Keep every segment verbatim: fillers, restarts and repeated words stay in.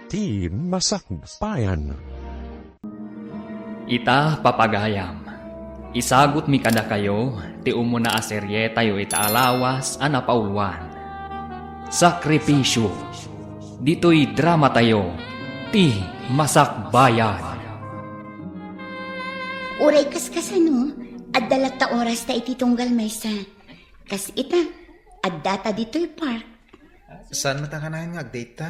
ti Masakbayan. Ita, papagayam, isagutmi kadakayo ti umuna a serietayo ita a lawas a napauluan, Sakripisio. Ditoy dramatayo, ti Masakbayan. Uray kaskasano, adda latta oras ta iti tunggal maysa. Kas ita, adda ta ditoy park. Saan met a kanayon nga agdate ta?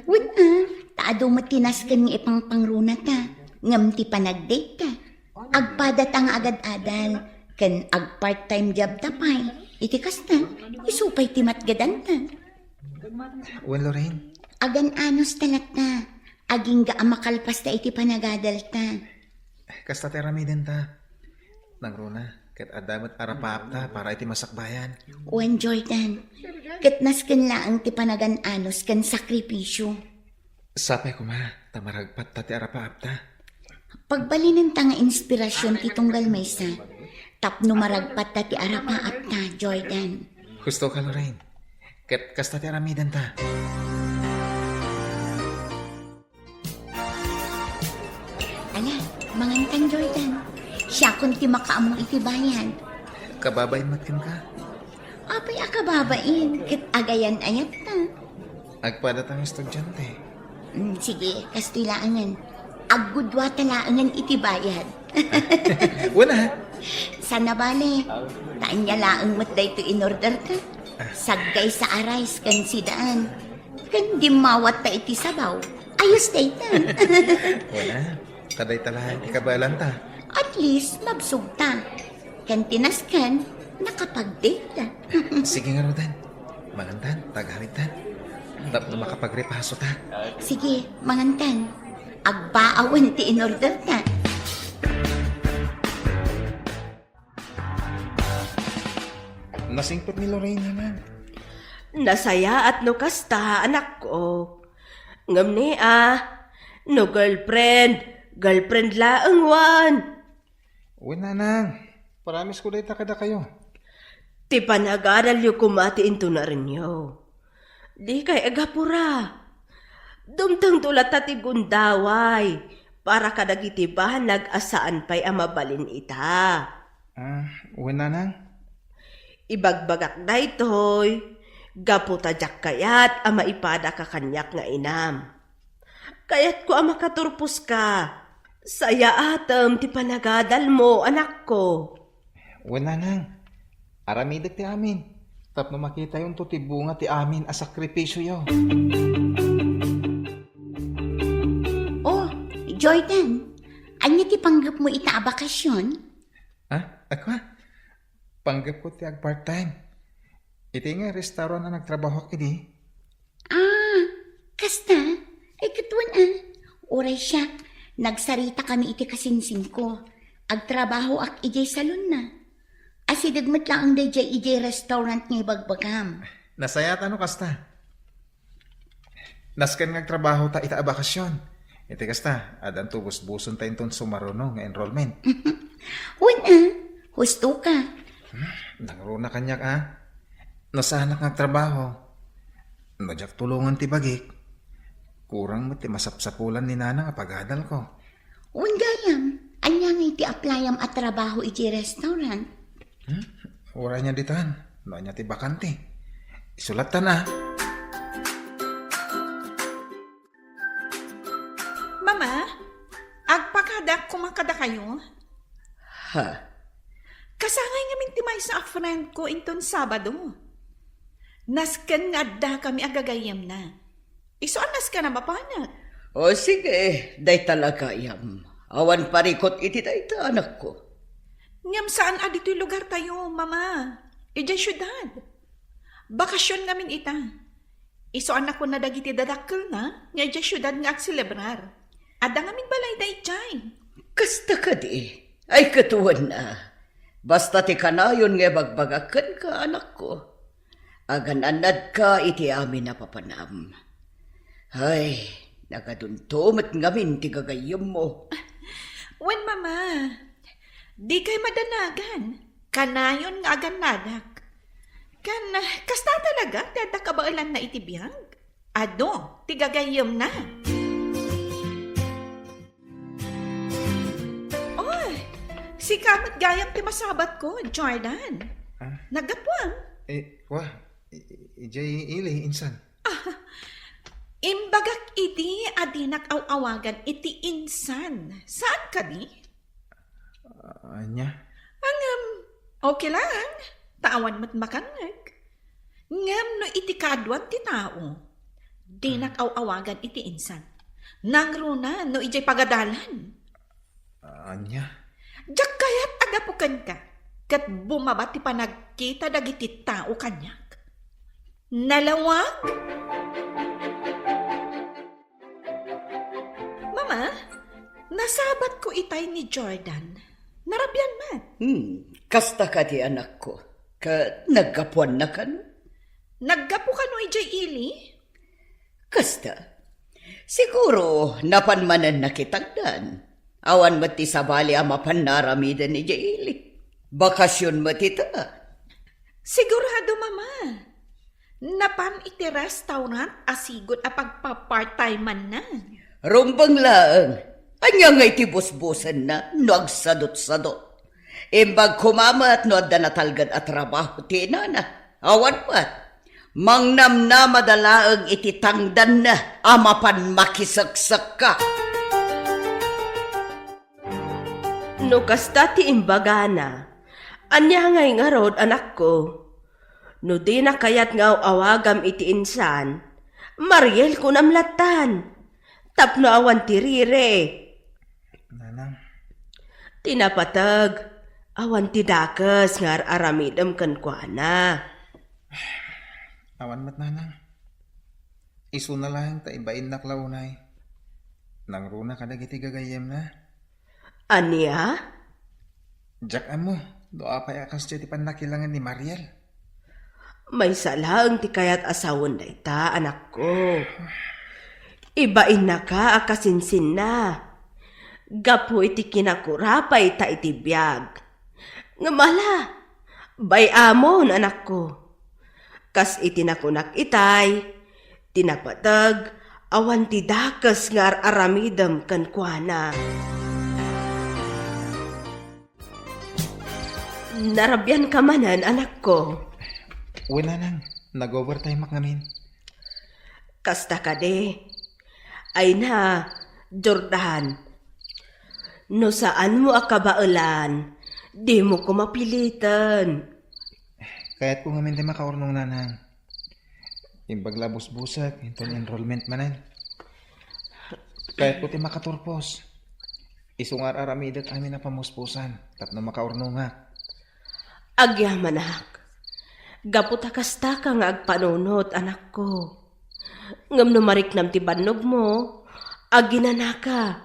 Wen a, ta adu met ti nasken nga ipangpangruna ta, ngem ti panagdate ta, agpada ta nga agad-adal, ken agpart-time job ta pay. Iti kasta, isu pay ti matgadan ta. Wen, Lorraine? Agan-anos ta latta, agingga a makalpas ta iti panagadal ta. Kasta ti aramiden ta. Nangruna, ket adda met arapaap ta para iti masakbayan. Wen, Jordan, ket nasken laeng ti panagan-anos ken sakripisio. Sapay koma, ta maragpat ta ti arapaap ta. Pagbalinen ta nga inspirasyon ti tunggal maysa, tapno maragpat ta ti arapaap ta, Jordan. Husto ka, Lorraine. Ket kasta ti aramiden ta. Ala, mangantan, Jordan. Siakon ti makaammo iti bayad. Kababain met kenka. Apay a kababain, ket agayan-ayat ta. Agpada ta nga estudiante. Mm, sige, kastoy laengen. Aggudua ta laengen iti bayad. Wen a. Saan a bale, ta ania laeng met daytoy in-order ta. Saggaysa a rice ken sidaan. Ken dimmawat ta iti sabaw. Ayos dayta. Wen a, ta dayta laeng ti kabaelan ta. At least, mabsog ta. Ken ti nasken, nakapag-date ta. Sige ngaruden. Mangantan, ta agarid ta. Tapno makapagripaso ta. Sige, mangantan. Agbaawen ti in-order ta. Nasingpet ni Lorraine, nanang. Nasayaat no kasta, anakko. Ngem ni a, no girlfriend, girlfriend laeng wen. Wen, nanang. Promise ko dayta kadakayo. Ti panagadalyo koma ti intunarenyo. Dikay agapura. Dumtengto latta ti gundaway para kadagiti banag a saan pay a mabalin ita. Ah, wen, nanang. Ibagbagak daytoy, gapu ta diak kayat a maipadaka kaniak nga inam. Kayatko a makaturposka. Sayaatem ti panagadalmo, anakko. Wen, nanang. Aramidek ti amin. Tapno makitayonto ti bunga ti amin a sakripisioyo. Oh, Jordan, ania ti panggepmo ita a bakasion? Ah, ako? Panggepko ti agpart-time. Iti nga restaurant a nagtrabahok idi. Ah, kasta? Ay, ket wen a. Uray siak, nagsaritakami iti kasinsingko. Agtrabahoak idiay salonna. Asideg met laeng daydiay idiay restaurant nga ibagbagam. Nasayaat no kasta. Nasken nga agtrabaho ta ita a bakasion. Iti kasta, addanto busbuson ta inton sumaruno nga enrollment. Wen a, husto ka. Hmm, nangruna kaniak a. No saanak nga agtrabaho, no diak tulongen ti bagik, kurang met ti masapsapulan ni nanang a pagadalko. Wen gayam, ania ngay ti applyam a trabaho iti restaurant? Hmm? Uray ania ditan, no ania ti bakante. Isulattan a. Mama, agpakadak koma kadakayo. Ha? Kasangay ngamin ti maysa a friend ko inton Sabado. Nasken nga addakami a gagayyemna. Isu a nasken a mapanak. O sige, dayta la gayam. Awan parikut iti dayta, anakko. Ngem saan a ditoy lugartayo, Mama. Idiay siudad. Bakasion ngamin ita. Isu a nakunna dagiti dadakkelna nga idiay siudad nga agselebrar. Adda ngamin balayda idiay. Kasta kadi? Ay, ket wen a. Basta ti kanayon nga ibagbagak kenka, anakko. Agan-annadka iti amin a papanam. Ay, nagadunto met ngamin ti gagayyemmo. Wen, Mama. Dikay madanagan. Kanayon nga agannadak. Ken, kasta talaga ti adda kabaelanna iti biag? adu ti gagayyemna. Oy, sika met gayam ti masabatko, Jordan. Ah? Naggapuam? Eh, wa, i-, i-, ijay ili, insan. Imbagak idi a dinak aw-awagan iti insan. Saan kadi? Ah, ania? Ngem, okay lang. Ta awan met makangngeg. Ngem no iti kaaduan ti tao, dinak aw-awagan iti insan. Nangruna no ijay pagadalan. Ah, ania? Diak kayat a gapu kenka, ket bumaba ti panagkita dagiti tao kaniak. Nalawag? Mama, nasabatko itay ni Jordan. Narabian met. Hmm, kasta kadi, anakko. Ket naggapuanna kano? Naggapu kano idiay ili? Kasta. Siguro, napan manen nakitangdan. Awan met ti sabali a mapan naaramiden idiay ili. Bakasion met ita. Sigurado, Mama. Napan iti restaurant a sigud a pagpa-part-time-anna. Rumbeng laeng. Ania ngay ti busbusenna no agsadutsadut? Imbag koma met no adda natalged a trabaho ti inana. Awan met. Mangnamnamada laeng iti tangdanna a mapan makiseksekka. No kasta ti imbagana, ania ngay ngarud, anakko? No dina kayat nga aw-awagam iti insan, Mariel kunam lattan, tapno awan ti rire. Nanang. Ti napateg, awan ti dakes nga ar-aramidem kenkuana. Awan met, Nanang. Isuna laeng ta ibainnak la unay. Nangruna kadagiti gagayyemna. Ania? Diak ammo no apay a kasdiay ti pannakilangen ni Mariel. Maysa laeng ti kayat a sawen dayta, anakko. Ibainnaka a kasinsinna gapu iti kinakurapayta iti biag. Ngem ala, bay-amon, anakko. Kas iti nakunak itay, ti napateg, awan ti dakes nga ar-aramidem kenkuana. Narabianka manen, anakko. Wen, Nanang, nag-overtime-ak ngamin. Kasta kadi. Ay na, Jordan. No saanmo a kabaelan, dimo koma piliten. Kayatko ngamin ti makaurnong, Nanang. Imbag la busbusek inton enrollment manen. Kayatko ti makaturpos. Isu nga ar-aramidek amin a pamuspusan tapno makaurnongak. Agyamanak. Gapu ta kastaka nga agpanunot, anakko. Ngem no mariknam ti bannogmo, aginanaka.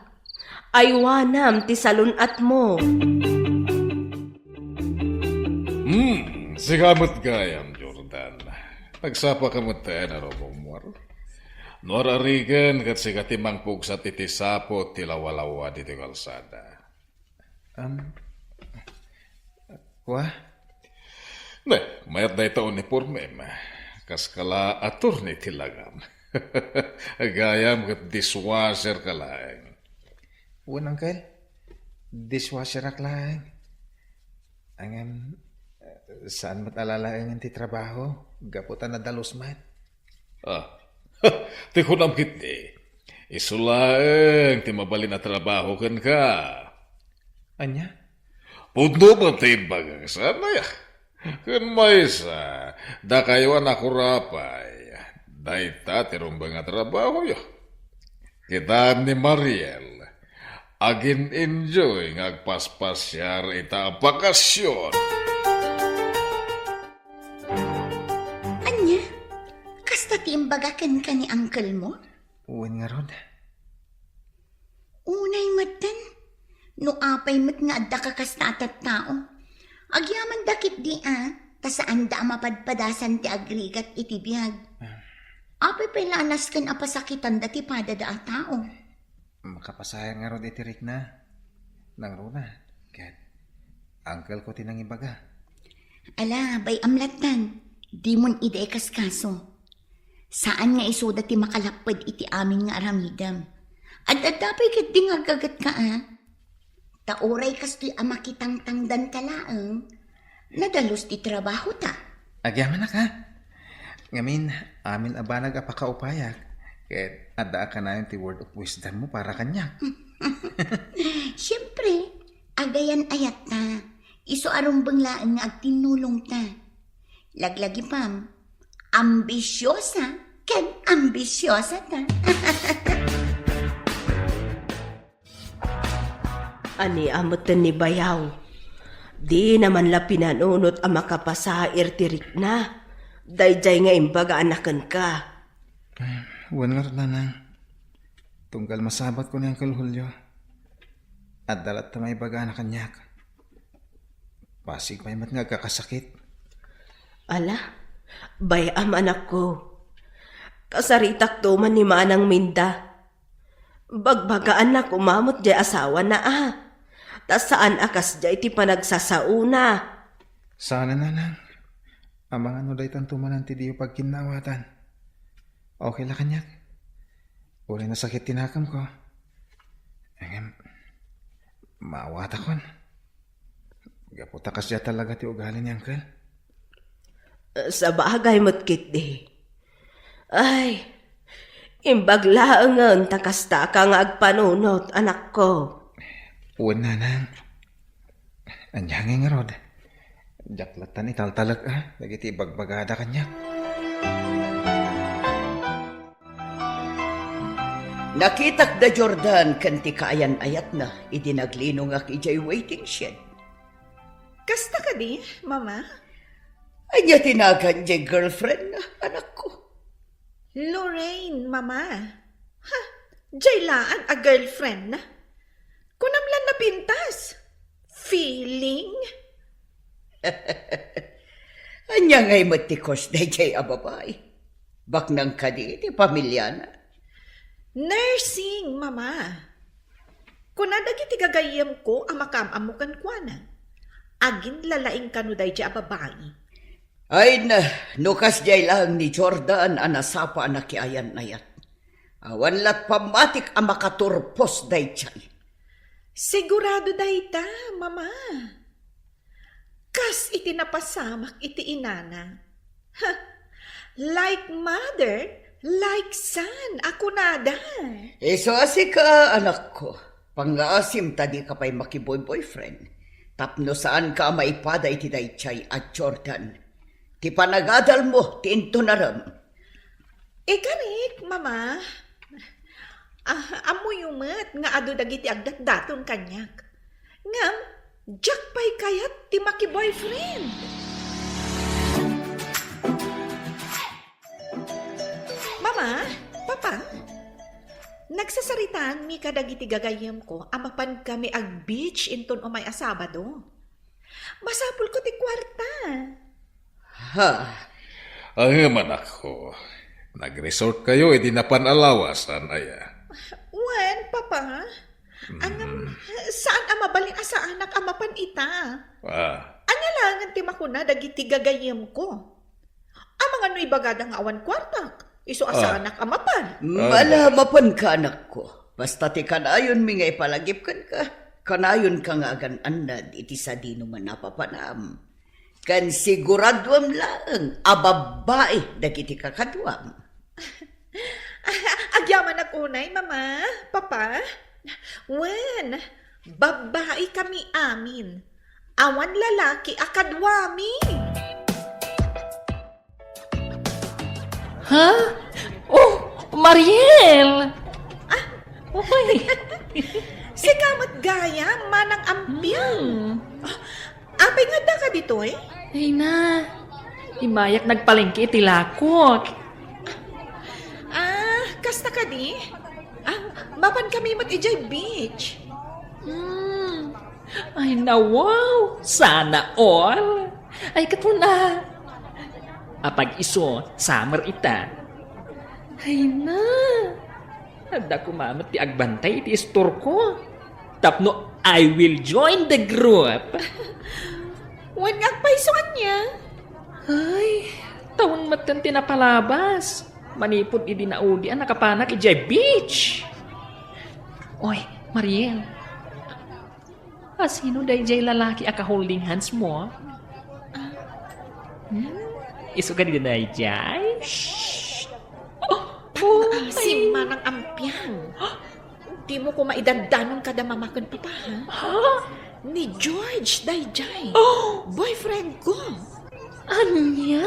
Aywanam ti salun-atmo. Hmm, sika met gayam, Jordan. Nagsapaka met a rummuar. No ar-arigen ket sika ti mangpugsat iti saput ti lawalawa ditoy kalsada. Am, kua? Ne, mayat dayta uniformem. Kaska la attorney ti langam. Gayam ket dishwasher ka laeng. Wen, uncle. Dishwasherak laeng. Ngem, saan met a lalaengen ti trabaho, gapu ta nadalus met. Ah, ti kunam ketdi, isu laeng ti mabalin a trabaho kenka. Ania? Pudno met ti imbagak, saan aya? Ken maysa, dakayo a nakurapay, dayta ti rumbeng a trabahoyo. Kitaem ni Mariel, agin-enjoy nga agpaspasiar ita a bakasion. Ania? Kasta ti imbaga kenka ni uncle mo? Wen ngarud. Unay metten, no apay met nga adda ka kasta a tattao. Agyamanda ketdi a, ta saanda a mapadpadasan ti agrigat iti biag. Ah. Apay pay la a nasken a pasakitanda ti padada a tao? Makapasayan ngarud iti rikna. Nangruna, ket uncle ko ti nangibaga. Ala, bay-am lattan, dimon idi ikaskaso. Saan nga isuda ti makalapped iti amin nga aramidem. Ad-adda pay ketdi nga aggagetka, a? Ta uray kastoy a makitangtangdanta laeng, nadalus ti trabahota. Agyamanak, a? Ngamin, amin a banag a pakaupayak, ket adda a kanayon ti word of wisdom mo para kaniak. Siempre, agayan-ayatta. Isu a rumbeng laeng nga agtinnulongta. Laglagipem, ambisiosa ken ambisiosata. Ania metten ni bayaw? Dina man la pinanunot a makapasair ti rikna. Daydiay nga imbaga a nakenka. Wen ngarud, nanang. Tunggal masabatko ni Uncle Julio, adda latta maibagana kaniak. Pasig pay met nga agkakasakit. Ala, bay-am, anakko. Kasaritakto man ni Manang Minda. Bagbagaanna koma met diay asawana, a. Ta saan a kasdiay ti panagsasaona. Saan a, nanang. Amangan no daytanto manen ti diyo pagkinnaawatan. Okay la kaniak. Uray nasakit ti nakemko. Ngem, maawatakon. Gapu ta kasdiay talaga ti ugali ni Uncle. Sabagay met ketdi. Ay, imbag laengen ta kastaka nga agpanunot, anakko. Wen, nanang. Ania ngay ngarud? Diak lattan italtalek, a, dagiti ibagbagada kaniak. Nakitak da Jordan ken ti kaayan-ayatna idi naglinongak idiay waiting shed. Kasta kadi, Mama? Ania ti nagan diay girlfriendna, anakko? Lorraine, Mama. Ha, diay laan a girlfriendna? Kunam lan napintas. Feeling? Ania ngay met ti course daydiay a babai? Baknang kadi ti pamiliana? Nursing, Mama. Kuna dagiti gagayyemko a makaam-ammo kenkuana, aginlalaing kano daydiay a babai. Ay na, no kasdiay laeng ni Jordan a nasapa a nakiayan-ayat, awan lat pammatik a makaturpos daydiay. Sigurado dayta, Mama. Kas iti napasamak iti inana. Ha, like mother, like son a kunada. Isu a sika, anakko, pangngaasim ta dika pay makiboy-boyfriend tapno saanka a maipada iti daydiay a Jordan. Ti panagadalmo ti intunarem. Ikarik, Mama. Ah, ammoyo met nga adu dagiti agdatdaton kaniak. Ngem, diak pay kayat ti makiboyfriend. Mama, Papa, nagsasaritaanmi kadagiti gagayyemko a mapankami ag-beach inton umay a Sabado. Masapulko ti kuarta. Ha? Ay, manakko. Nag-resort kayo, iti napan a lawasan, aya? Wen, Papa. Ngem, saan a mabalin a saanak a mapan ita? Ah. Ania laengen ti makuna dagiti gagayyemko? Amangan no ibagada nga awan kuartak, isu a saanak a mapan. Ala, mapanka, anakko. Basta ti kanayonmi nga ipalagip kenka, kanayonka nga agan-annad iti sadino man a papanam. Ken siguraduem laeng a babbai dagiti kakaduam. Agyamanak unay, Mama, Papa. Wen, babbai kami amin. Awan lalaki a kaduami. Ha? Oh, Mariel! Ah. Uy. Sika met gayam, Manang Amping. Hmm. Ah, apay nga addaka ditoy? Ay na, immayak nagpalengke iti lakok. Ah, kasta kadi? Ah, mapan kami met idiay beach. Hmm. Ay na, wow! Sana all! Ay, ket kuna, apag-isu, summer ita. Ay na! Adda koma met ti agbantay iti istorko. Tapno I will join the group. Wen nga agpayso ania? Ay, tawen metten ti napalabas. Manipud idi naudi a nakapanak idiay beach. Oy, Mariel. Asino daydiay lalaki a ka-holding hands mo? Hmm? Isu kadi daydiay? Shh! Oh, Pangaasim, Manang Ampiang. Dimo koma idandanon kada mama ken papa, ha? Ha? Ni George daydiay. Oh! Boyfriend ko. Ania?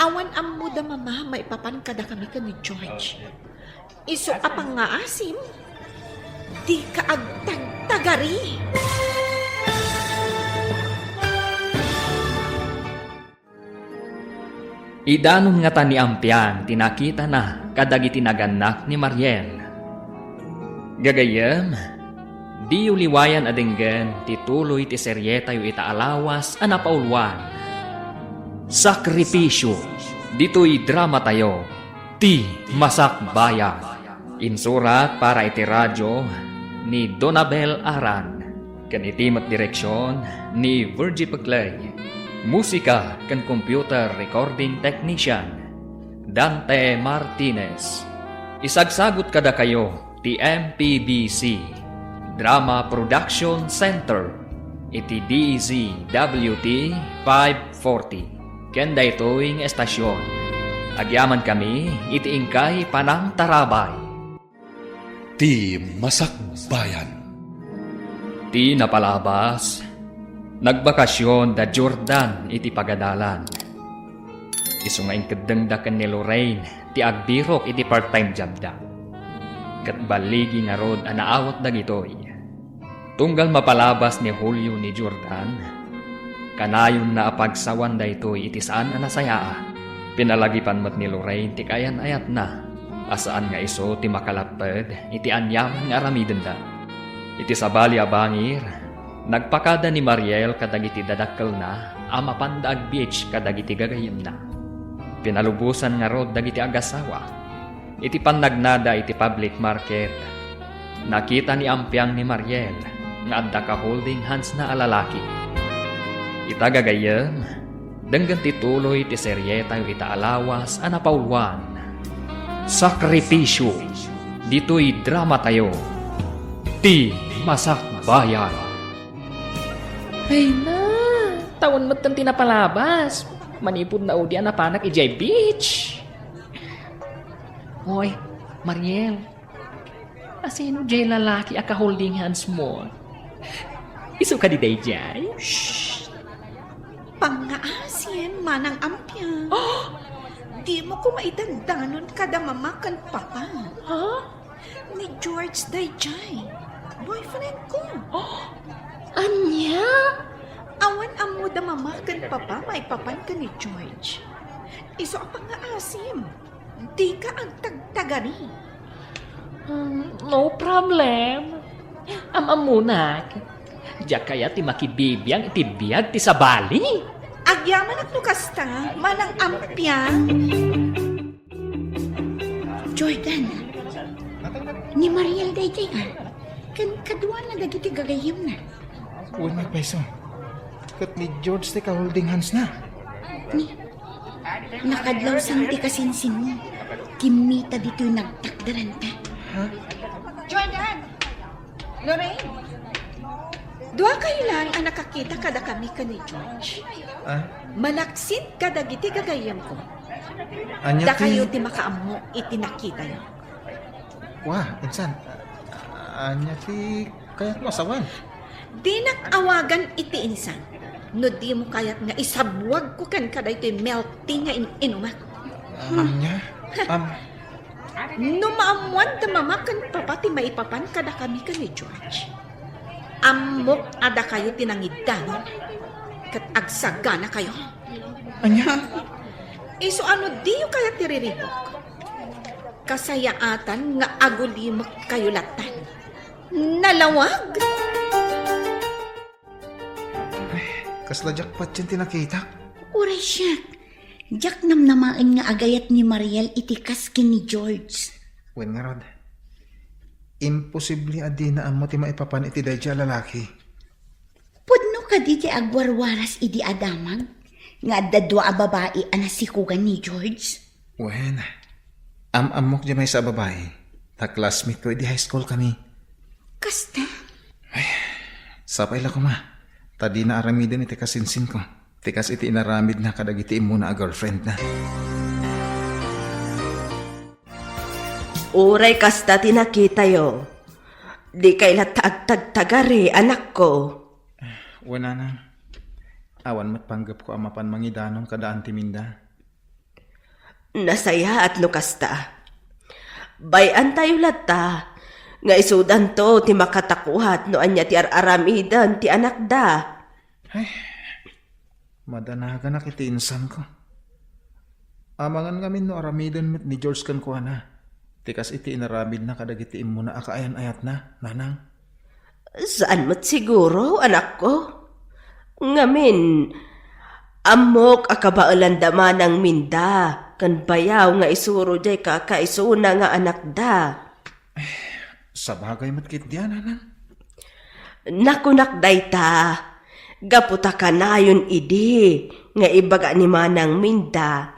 Awan ammo da mama maipapan kadakami ken ni George. Isu a pangngaasim, dika agtagtagari. Idanon ngata ni Ampiang ti nakitana kadagiti nagannak ni Mariel. Gagayyem, diyo liwayan a denggen ti tuloy ti serietayo ita a lawas a napauluan, Sakripisyo, ditoy dramatayo, Ti Masakbayan. Insurat para iti radio ni Donabel Aran, ken iti met direksion ni Virgie Peclay. Musika ken computer recording technician, Dante Martinez. Isagsagut kadakayo ti M P B C Drama Production Center iti D Z W T five forty. Ken daytoy nga estasion, agyamankami iti inkay panangtarabay. Ti Masakbayan. Ti napalabas, nagbakasyon da Jordan iti pagadalan. Isu nga inkeddengda ken ni Lorraine ti agbirok iti part-time jobda. Ket balligi ngarud a naawat dagitoy. Tunggal mapalabas ni Julio ni Jordan, kanayonna a pagsawan daytoy iti saan a nasayaat. Pinalagipan met ni Lorraine ti kaayan-ayatna a saan nga isu ti makalapped iti aniaman nga aramidenda. Iti sabali a bangir, nagpakada ni Mariel kadagiti dadakkelna a mapanda agbeach kadagiti gagayyemna. Pinalubosan ngarud dagiti agasawa. Iti pannagnada iti public market, nakita ni Ampiang ni Mariel nga adda ka-holding handsna a lalaki. Ita gagayyem, denggen ti tuloy ti serietayo ita a lawas a napauluan, Sakripisyo, ditoy dramatayo, Ti Masakbayan. Ay na, tawen metten ti napalabas. Manipud naudi a napanak idiay beach. Oy, Mariel, asino diay lalaki a ka-holding hands mo? Isu kadi daydiay? Shh! Pangngaasim, Manang Ampiang. Oh! Dimo koma idandanon kada mama ken papa. Ha? Ni George daydiay. Boyfriend ko. Oh! Ania? Awan ammo da mama ken papa maipapan ken ni George. Isu a pangngaasim. Dika agtagtagari. Hmm, no problem. Am-ammonak. Diak kayat ti makibibiang iti biag ti sabali. Agyamanak no kasta, Manang Ampiang. Jordan, ni Mariel daydiay a. Ken kaduana dagiti gagayyemna. Wen, nga payso. Ket ni George ti ka-holding handsna. Ni, nakadlawsan ti kasinsinmo. Kimmita ditoy nagtakderanta. Ha? Jordan! Lorraine! Dua kayo lang a nakakita kadakami ken ni George. Ah? Malaksid kadagiti gagayyemko. Ania ti... Dakayo ti makaammo iti nakitayo. Wa, insan. Ania ti kayatmo a sawen? Dinak awagan iti insan no dimo kayat nga isabwagko kenka daytoy milk tea nga in-inumak. Ania? Am, No maammoan da mama ken papa ti maipapan kadakami ken ni George, ammok a dakayo ti nangiddanon ket agsaganakayo. Ania? Isu a no diyo kayat ti riribuk, kasayaatan nga agulimekkayo lattan. Nalawag! Kasla diak patien ti nakitak. Uray siak, diak namnamaen nga agayat ni Mariel iti kas ken ni George. Wen ngarud, imposible a dina ammo ti maipapan iti daydiay a lalaki. Pudno kadi ti agwarwaras idi a damag nga adda dua a babai a nasikogan ni George? Wen, am-ammok diay maysa a babai, ta classmate ko idi high school kami. Kasta? Sapay la koma, ta dina aramiden iti kasinsinko, ti kas iti inaramidna kadagiti immuna a girlfriendna. Uray kasta ti nakitayo, dikay latta agtagtagari, anakko. Wen, nanang, awan met panggepko a mapan mangidanon kada Auntie Minda. Nasayaat no kasta. Bay-antayo latta nga isudanto ti makatakuat no ania ti ar-aramiden ti anakda. Ay, madanaganak iti insanko. Amangan ngamin no aramiden met ni George kenkuana ti kas iti inaramidna kadagiti immuna a kaayan-ayatna, nanang. Saan met siguro, anakko. Ngamin, ammok a kabaelanda manang Minda ken bayaw nga isuro diay kakaisuna nga anakda. Sabagay met ketdi, nanang. Nakunak dayta, gapu ta kanayon idi nga ibaga ni manang Minda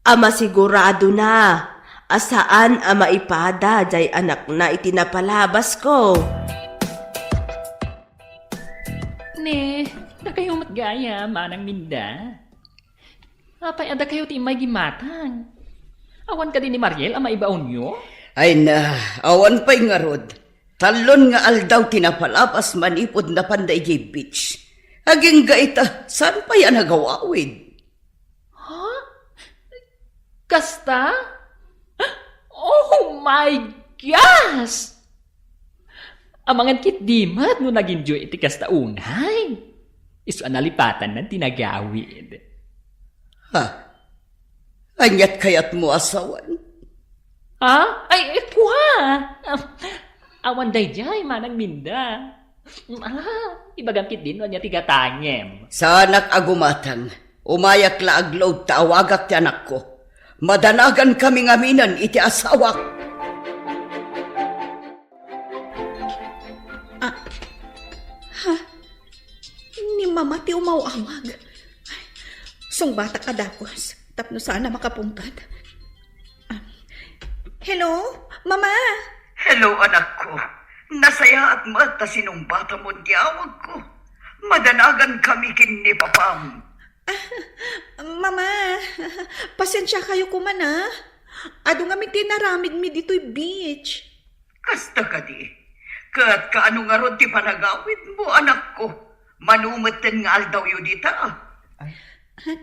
a masiguradona a saan a maipada jay anakna iti napalabasko. Ne, dakayo met gayam, manang Minda. Apay a dakayo ti immay gimatang? Awan kadi ni Mariel a maibaonyo? Ay na, awan pay ngarud. Tallon nga aldaw ti napalabas manipud napanda idiay beach. Agingga ita, saan pay a nagawawid? Ha? Kasta? Oh my gosh! Amangan ketdi met no nag-enjoy iti kasta unay. Isu a nalipatanna ti nagawid. Ha? Aniat kayatmo a sawen? Ha? Ay, eh, kua! Awan daydiay, manang Minda. Ala, ibagam ketdi no ania ti gatangem. Saanak a gumatang. Umayak la agload ta awagak ti anakko. Madanagankami ngaminen iti asawak. Ah, ha? Ni Mama ti umaw-awag. Sungbatak a dagus tapno saan a makapungtot. Ah, hello, Mama? Hello, anakko. Nasayaat met ta sinungbatamon ti awagko. Madanagankami ken ni Papam. Ah, Mama, pasensiakayo koma, a. Adu ngamin ti inaramidmi ditoy beach. Kasta kadi? Ket kaano ngarud ti panagawidmo, anakko? Mano metten nga aldawyo dita?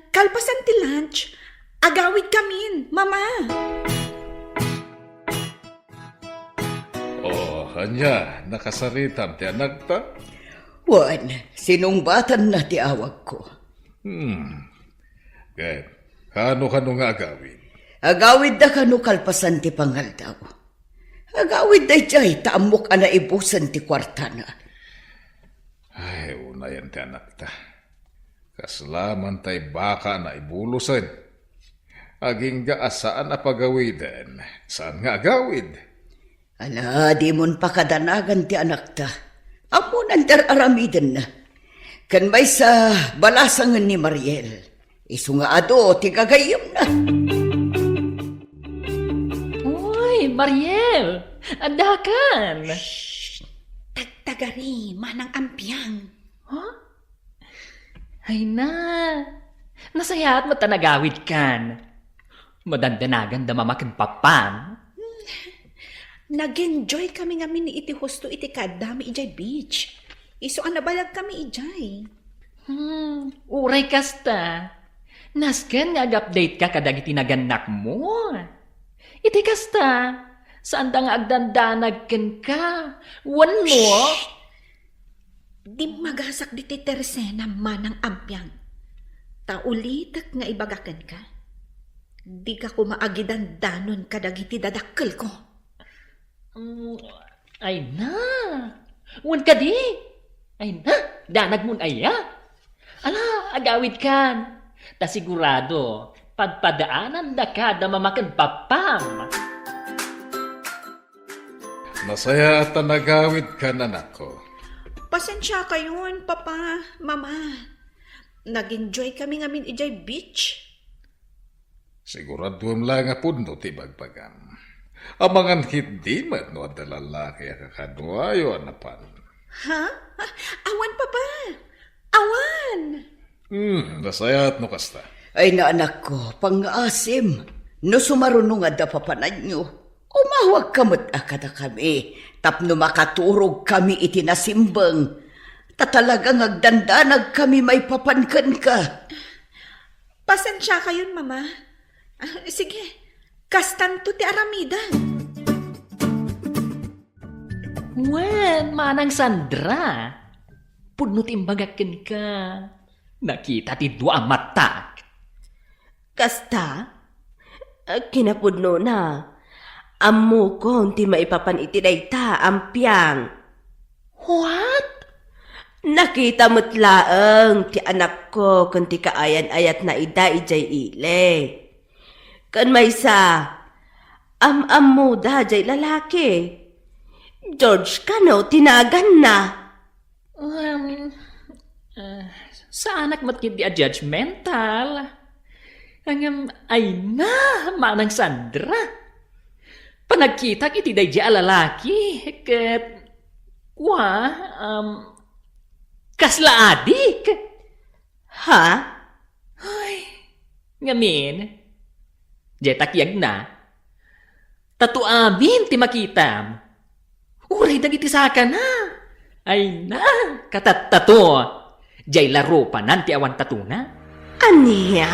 Kalpasan ti lunch, agawidkamin, Mama. Oh, ania, nakasaritam ti anakta? Wen, sinungbatanna ti awagko. Hmm. Ket, kano-kano nga agawid? Agawidda kano kalpasan ti pangaldaw. Agawidda idiay ta ammok a naibusen ti kuartana. Ay, unayen ti anakta. Kasla man tay baka a naibulosen. Agingga a saan a pagawiden, saan nga agawid. Ala, dimon pakadanagan ti anakta. Ammonan ti ar-aramidenna. Ken maysa, balasangen ni Mariel. Isu nga adu ti gagayyemna. Uy, Mariel! Addakan! Shh! Tagtagari, manang Ampiang. Huh? Ay na, nasayaat met ta nagawidkan. Madandanaganda Mama ken Papam. Nag-enjoy kami ngamin iti husto iti kaaddami idiay beach. Isu a nabayag kami idiay. Hmm, uray kasta. Nasken nga ag-update ka kadagiti nagannakmo. Iti kasta, saanda nga agdandanag kenka. Wenno? Shh! Dimmagasak ditoy terasena, manang Ampiang. Ta ulitek nga ibaga kenka, dika koma agidandanon kadagiti dadakkelko. Mm, ay na. Wen kadi? Ay na, danagmon aya? Ala, agawidkan. Ta sigurado, padpadaanandaka da Mama ken Papam. Nasayaat ta nagawidkan, anakko. Pasensiakayon, Papa, Mama. Nag-enjoy kami ngamin idiay beach. Siguraduem laeng a pudno ti ibagbagam. Amangan ketdi met no adda lalaki a kakaduayo a napan. Ha? Ah, awan, Papa. Awan. Hmm, nasayaat no kasta. Ay, anakko, pangngaasim. No sumaruno nga adda papananyo, umawagka met a kadakami tapno makaturogkami iti nasimbeng. Ta talaga nga agdandanagkami maipapan kenka. Pasensiakayon, Mama. Ah, sige, kastanto ti aramidem. Wen, Manang Sandra, pudno ti imbagak kenka. Nakita ti dua a matak. Kasta? Kinapudnona, ammokon ti maipapan iti dayta a ampiang. What? Nakita met laeng ti anakko ken ti kaayan-ayatna ida idiay ili. Ken maysa, am-ammoda jay lalaki. George kano ti naganna? Um, ah, saanak met ketdi a judgmental. Ngem, ay na, Manang Sandra. Panagkitak iti daydi a lalaki, ket, kua, um, kasla adik. Ha? Ay, ngamin, diay takiagna, tato amin ti makitam. Uray dagiti sakana. Ay na, katattato. Diay la rupanan ti awan tatona. Ania?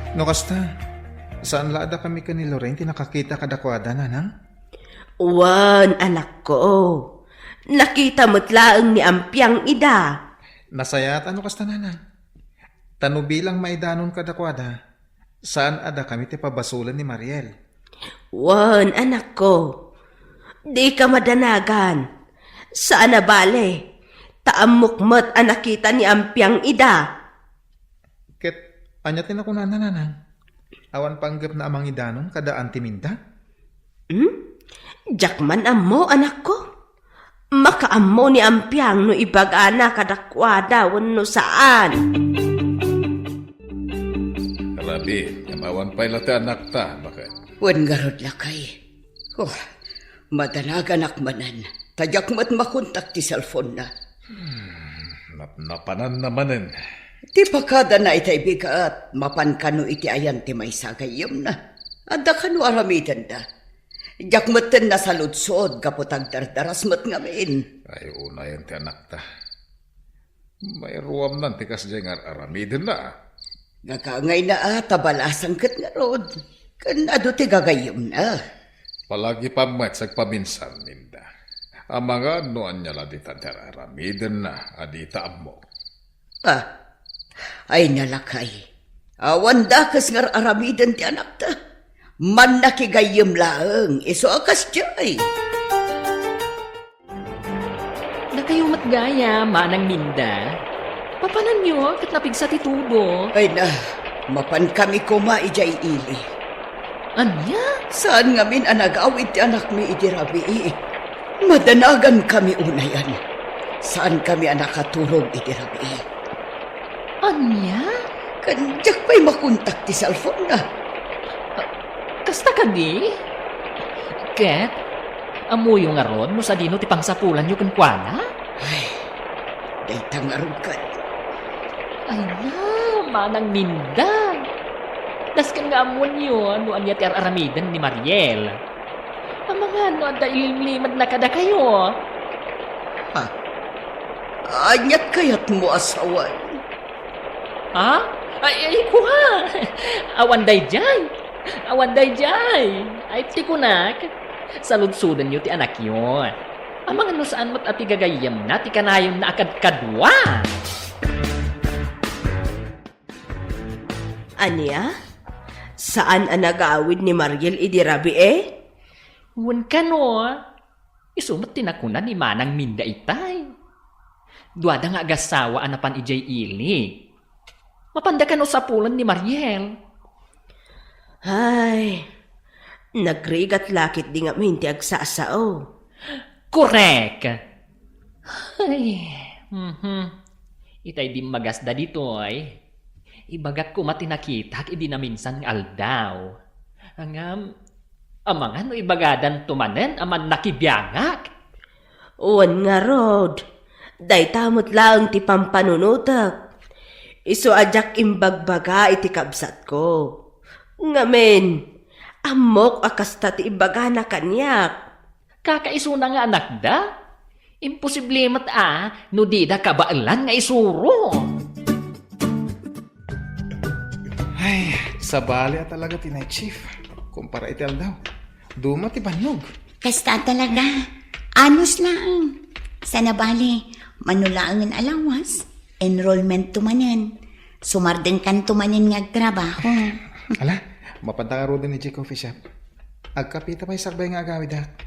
No kasta, saan la a dakami ken ni Lorraine ti nakakita kadakuada, nanang? Wen, anakko. Nakita met laeng ni ampiang ida. Nasayaat a no kasta, nanang. Ta no bilang maidanon kadakuada, saan a dakami ti pabasolen ni Mariel. Wen, anakko. Dika madanagan. Saan a bale. Ta ammok met a nakita ni ampiang ida. Ket ania ti nakunana, nanang? Awan panggepna a mangidanon kada Auntie Minda? Hmm? Diak man ammo, anakko. Makaammo ni ampiang no ibagana kadakuada wenno saan. Rabi, ngem awan pay la ti anakta, baket? Wen ngarud, lakay. Oh, madanaganak manen. Ta diak met makontak ti cellphone-na. Hmm, napnapananna manen. Ti pakadana itay bigat, mapan kano iti ayan ti maysa a gayyemna. Adda kano aramidenda. Diak metten nasaludsod gapu ta agdardaras met ngamin. Ay, unayen ti anakta. Mairuamnan ti kasdiay nga ar-aramidenna. Gagangayna a ta balasan ket ngarud. Ken adu ti gagayyemna. Palagipam met sagpaminsan, Minda. Amangan no ania la dita ti ar-aramidenna a dita ammo. Ah, ay na, lakay. Awan dakes nga ar-aramiden ti anakta. Mannakigayyem laeng, isu a kasdiay. Dakayo met gayam, Manang Minda. Papananyo ket napigsa ti tudo. Ay na, mapankami koma idiay ili. Ania? Saan ngamin a nagawid ti anakmi idi rabii. Madanagankami unayen. Saankami a nakaturog idi rabii. Ania? Ken diak pay makontak ti cellphone-na. Kasta kadi? Ket, ammoyo ngarud no sadino ti pangsapulanyo kenkuana? Ay, dayta ngarud ket. Ay na, Manang Minda. Dasken nga ammoenyo no ania ti ar-aramiden ni Mariel. Amangan no adda ilimlimedna kadakayo. Ha? Aniat kayatmo a sawen? Ha? Ay, ay, kua! Awan daydiay! Awan daydiay! Ay, ti kunak, saludsodenyo ti anakyo. Amangan no saan met a ti gagayyemna ti kanayonna a kadkadua. Ania? Saan a nagawid ni Mariel idi rabii? Wen kano, isu met ti nakuna ni Manang Minda itay. Duada nga agasawa a napan idiay ili. Mapanda kano sapulen ni Mariel? Ay, nagrigat la ketdi ngamin ti agsasao. Korek! Ay, mhm. Itay dimmagasda ditoy. Ibagak koma ti nakitak idi naminsan nga aldaw. Ngem, amangan no ibagadanto manen a mannakibiangak? Wen ngarud, dayta met laeng ti pampanunotek. Isu a diak imbagbaga iti kabsatko. Ngamin, ammok a kasta ti ibagana kaniak. Kakaisuna nga anakda? Imposible met a no dida kabaelan nga isuro. Ay, sabali a talaga ti night shift. Kumpara iti aldaw, duma ti bannog. Kasta talaga. Anus laeng. Sana bali, mano laengen a lawas, enrollment to manen. Sumardengkan to manen nga agtrabaho. Ala, mapanta ngaruden idiay coffee shop. Agkapita pay sakbay nga agawidak.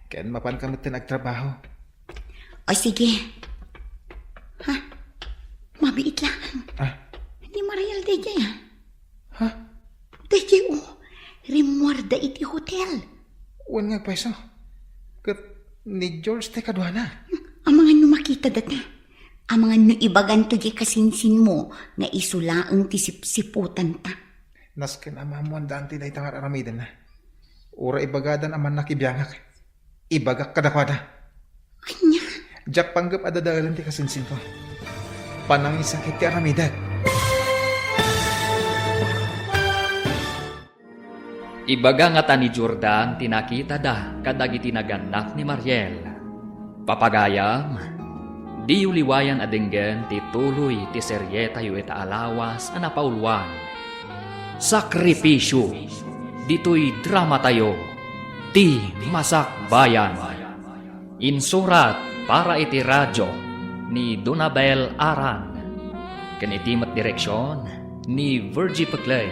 Ken mapanka metten agtrabaho. O sige. Ha? Mabiit lang. Ah? Ni Mariel daydiay, ah. Ha? Daydiay, o. Rimmuarda iti hotel. Wen nga agpayso. Ket ni George ti kaduana. Amangan no makita data. Amangan no ibaganto diay kasinsinmo nga isu laeng ti sipsiputanta. Nasken a maammoanda ti dayta nga ar-aramidenna. Uray ibagadan a mannakibiangak, ibagak kadakuada. Ania? Diak panggep a dadaelen ti kasinsinko. Panangisakit ti aramidek. Ibaga ngata ni Jordan ti nakitada kadagiti nagannak ni Mariel. Papagayam, diyo liwayan a denggen ti tuloy ti serietayo ita a lawas a napauluan, Sakripisyo, ditoy dramatayo, Ti Masakbayan. Insurat para iti radio ni Donabel Aran. Ken iti met direksion ni Virgie Peclay.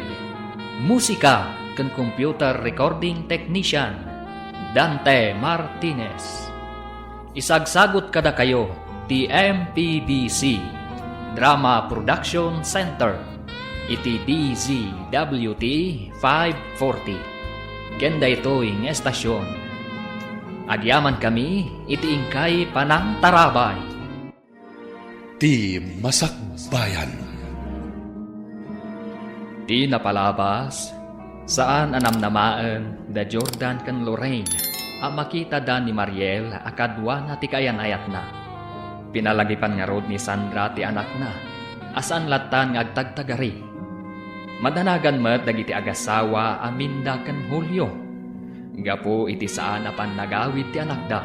Musika ken computer recording technician, Dante Martinez. Isagsagut kadakayo ti M P B C Drama Production Center iti D Z W T five forty. Ken daytoy nga estasion, agyamankami iti inkay panangtarabay. Ti Masakbayan. Ti napalabas, saan a namnamaen da Jordan ken Lorraine a makitada ni Mariel a kaduana ti kaayan-ayatna. Pinalagipan ngarud ni Sandra ti anakna a saan lattan nga agtagtagari. Madanagan met dagiti agasawa a Minda ken Julio. Gapu iti saan a pannagawid ti anakda.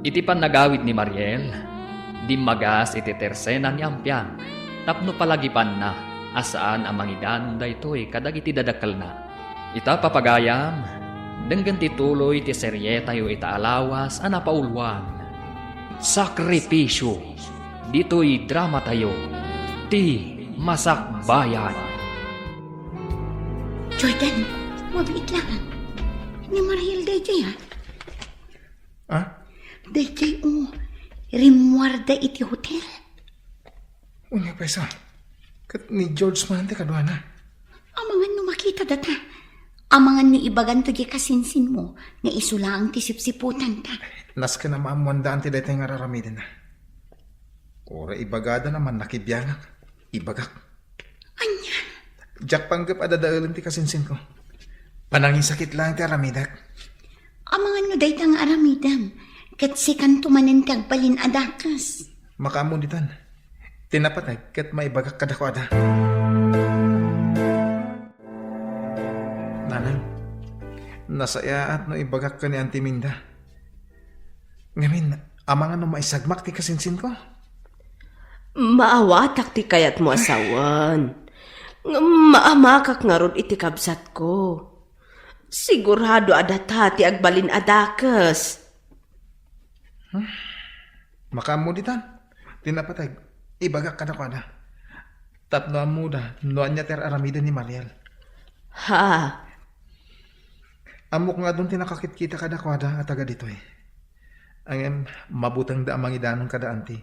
Iti pannagawid ni Mariel, dimmagas iti tersena ni Ampiang tapno palagipanna a saan a mangidanon daytoy kadagiti dadakkelna. Ita, papagayam, denggen ti tuloy ti serietayo ita a lawas a napauluan, Sakripisyo, ditoy dramatayo, Ti Masakbayan. Jordan, mabiit lang. Ni Mariel daydiay, ah. Ah? Daydiay, o. Rimmuarda iti hotel. Unya, pwes, ah. Ket ni George man ti kaduana. Amangan no makita data. Amangan no ibaganto diay kasinsinmo nga isu laeng ti sipsiputanta. Nasken a maammoandaan ti daytoy nga ar-aramidenna. Uray ibagada a mannakibiangak. Ibagak. Ania? Diak panggep a dadaelen ti kasinsinko. Panangisakit laeng ti aramidek. Amangan no dayta nga aramidem, ket sikanto manen ti agbalin a dakes. Makaammo ditan. Ti napateg ket maibagak kadakuada. Nanang, nasayaat no ibagak ken ni Auntie Minda. Ngamin, amangan no maisagmak ti kasinsinko? Maawatak ti kayatmo a sawen. Ngem maamakak ngarud iti kabsatko. Sigurado a data ti agbalin a dakes. Hmm? Makaammo ditan. Ti napateg, ibagak kadakuada. Tapno ammoda no ania ti ar-aramiden ni Mariel. Ha? Ammok nga adun ti nakakitkita kadakuada a taga ditoy. Ngem mabutengda a mangidanon kada anti.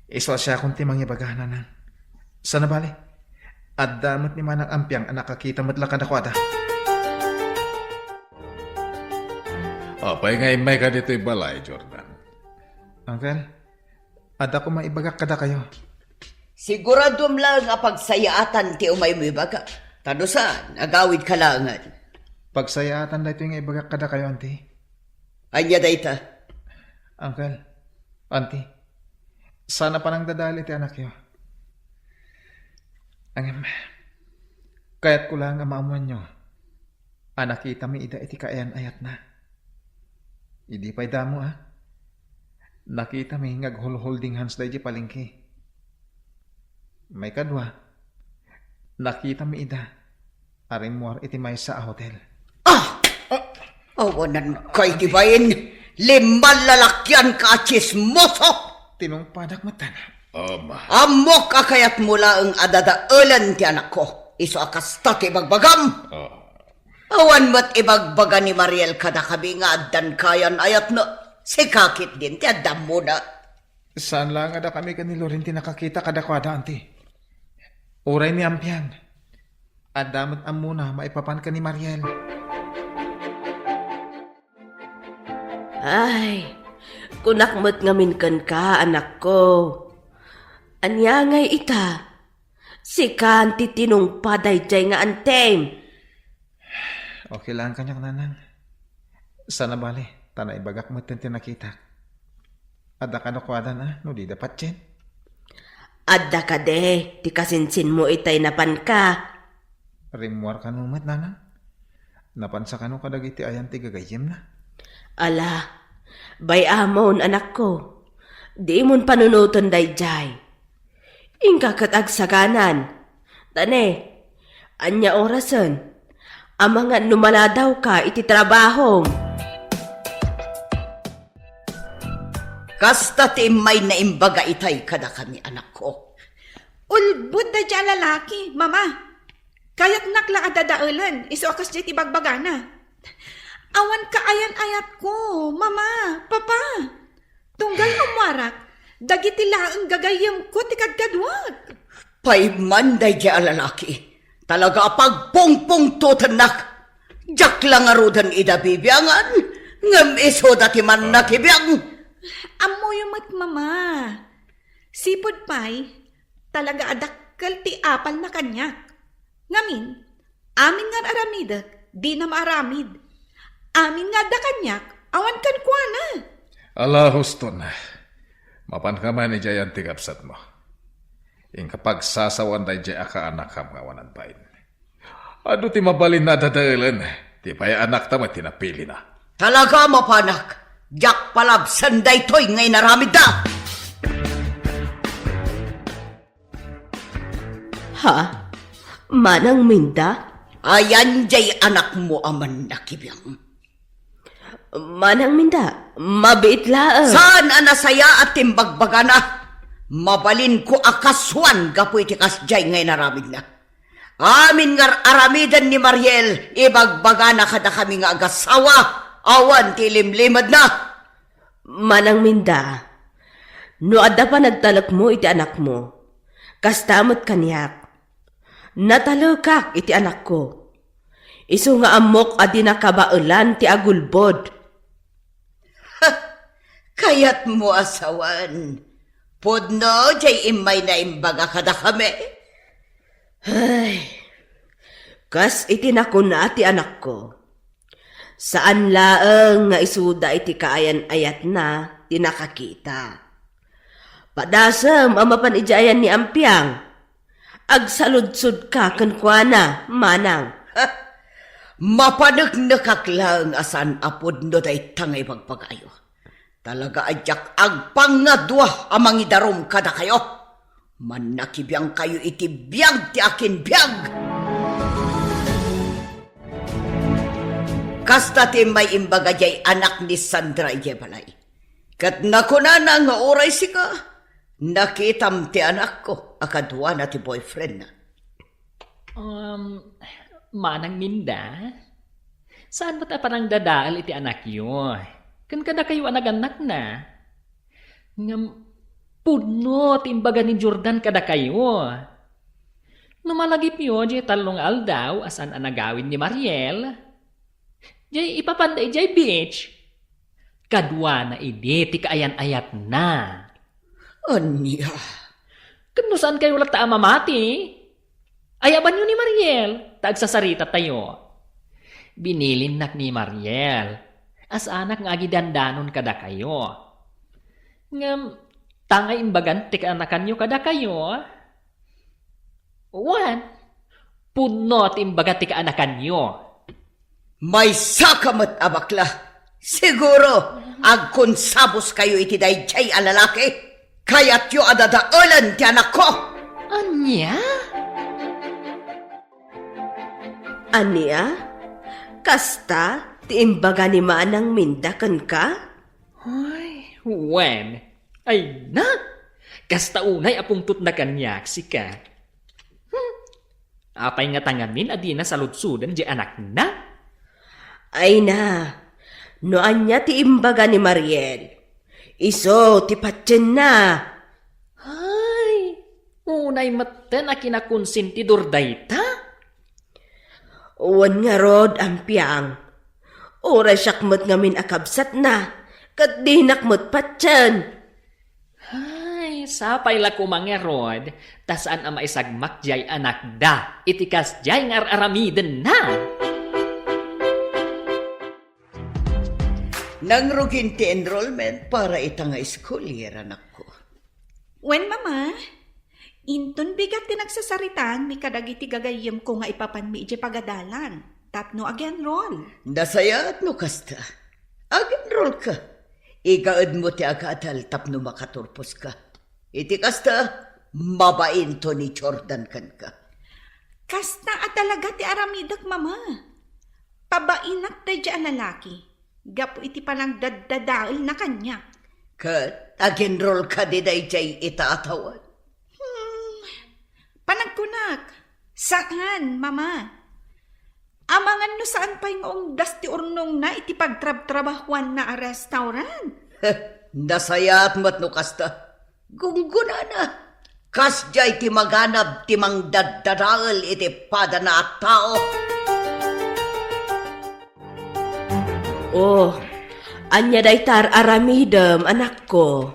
Isu a siakon ti mangibaga, nanang. Sana bale, adda met ni Manang Ampiang a nakakita met la kadakuada. Apay nga immayka ditoy balay, Jordan? Uncle, adda koma ibagak kadakayo. Siguraduem laeng a pagsayaatan ti umaymo ibaga. Ta no saan, agawidka laengen. Pagsayaatan daytoy nga ibagak kadakayo, Auntie. Ania dayta? Uncle, Auntie, saan a panangdadael iti anakyo. Ngem, kayatko laeng a maammoanyo a nakitami ida iti kaayan-ayatna. Idi pay damo, a, nakitami nga aghulholding hands daydi palengke. Maikadua, nakitami ida a rimmuar iti maysa a hotel. Ah! Awanan kay ti bain, limman lalakian ka a tsismoso! Tinungpadak metten. Ama. Ammok a kayatmo laeng a dadaelen ti anakko. Isu a kasta ti ibagbagam. Ah. Awan met ibagbaga ni Mariel kadakami nga addan kaayan-ayatna. Sika ketdin ti adda ammona. Saan laeng a dakami ken ni Loren ti nakakita kadakuada, Auntie. Uray ni Ampiang, adda met ammona maipapan ken ni Mariel. Ay, kunak met ngamin kenka, anakko. Ania ngay ita? Sikan ti tinungpa daydiay nga antem. Okay lang kaniak, Nanang. Saan a bale, ta naibagak metten ti nakitak. Adda kadakuada no dida patien? Adda kadi ti kasinsinmo itay napanka? Rimmuar kano met, Nanang? Napansa kano kadagiti ayan ti gagayyemna? Ala, bay-amon, anakko. Dimon panunoten daydiay. Inka ket agsaganan. Ta ne, ania orasen? Amangan no maladawka iti trabahom. Kasta ti immay naimbaga itay kadakami, anakko. Ulbod daydiay a lalaki, Mama. Kayatnak la a dadaelen, isu a kasdiay ti bagbagana. Awan kaayan-ayatko, Mama, Papa. Tunggal ummuarak, dagiti laeng gagayyemko ti kadkaduak. Pay man daydiay a lalaki, talaga a pagpungpungtotennak. Diak la ngaruden ida bibiangan, ngem isuda ti mannakibiang. Ammoyo met, Mama. Sipud pay, talaga a dakkel ti apalna kaniak. Ngamin, amin nga ar-aramidek, dina maaramid. Amin nga adda kaniak, awan kenkuana. Ala, huston. Mapanka man idiay anti-gabsatmo. Inka pagsasawan daydiay a kaanakam nga awanan bain. Adu ti mabalin a dadaelen, ti pay anakta met ti napilina. Talaga a mapanak, diak palabsen daytoy nga inaramidda. Ha? Manang Minda? Ayan jay anakmo a mannakibiang. Manang Minda, mabiit laeng. Saan a nasayaat ti imbagbagana? Mabalinko a kasuan gapu iti kasjay nga inaramidna. Amin nga ar-aramiden ni Mariel, ibagbagana kadakami nga agasawa, awan ti ilimlimedna. Manang Minda, no adda panagtalekmo iti anakmo, kasta met kaniak. Natalekak iti anakko. Isu nga ammok a di nakabaelan ti agulbod. Kayatmo a sawen, pudno jay immay naimbaga kadakami? Ay, kas iti nakuna ti anakko, saan laeng nga isuda iti kaayan-ayatna ti nakakita. Padasem a mapan idiay ayan ni Ampiang. Agsaludsodka kenkuana, manang. Mapaneknekak laeng a saan a pudno dayta nga ibagbagayo. Talaga a diak agpangngadua a mangidarum kadakayo. Mannakibiangkayo iti biag ti akin biag. Kasta ti immay imbaga jay anak ni Sandra idiay balay. Ket nakunana nga uray sika, nakitam ti anakko a kaduana ti boyfriendna. Um, Manang Minda, saan met a panangdadael iti anakyo? Ken kadakayo a nagannakna? Ngem pudno ti imbaga ni Jordan kadakayo. No malagipyo jay tallo nga aldaw a saan a nagawid ni Mariel, jay ipapanda idiay beach. Kaduana idi ti kaayan-ayatna. Ania? Ngem no saankayo latta a mamati, ayabanyo ni Mariel ta agsasaritatayo. Binilinnak ni Mariel a saanak nga agidandanon kadakayo. Ngem, ta nga imbagan ti kaanakanyo kadakayo, wen, pudno ti imbaga ti kaanakanyo. Maysaka met a bakla. Siguro, agkonsabuskayo iti daydiay a lalaki. Kayatyo a dadaelen ti anakko. Ania? Ania? Kasta ti imbaga ni Manang Minda kenka? Ay, wen. Ay na! Kasta unay a pungtotna kaniak, sika. Hmm. Apay ngata ngamin a dina saludsoden diay anakna? Ay na, no ania ti imbaga ni Mariel, isu ti patienna. Ay, unay metten a kinakonsentidor dayta? Wen ngarud, Ampiang. Uray siak met ngamin a kabsatna, ket dinak met patien. Ay, sapay la koma ngarud, ta saan a maisagmak diay anakda iti kasdiay nga ar-aramidenna. Nangrugin ti enrollment para ita nga school year, anakko. Wen, Mama, inton bigat ti nagsasaritaanmi kadagiti gagayyemko nga ipapanmi idiay pagadalan tapno ag-enroll. Nasayaat no kasta. Ag-enrollka. Igaedmo ti agadal tapno makaturposka. Iti kasta, mabainto ni Jordan kenka. Kasta a talaga ti aramidek, Mama. Pabainak daydiay a lalaki gapu iti panangdaddadaelna kaniak. Ket ag-enroll kadi daydiay ita a tawen? Hmm, panagkunak, saan, Mama. Amangan no saan pay nga unggas ti urnongna iti pagtrabtrabahuanna a restaurant. Nasayaat met no kasta. Gunggonana. Kasdiay ti maganab ti mangdaddadael iti padana a tao. Oh, ania dayta ar-aramidem, anakko?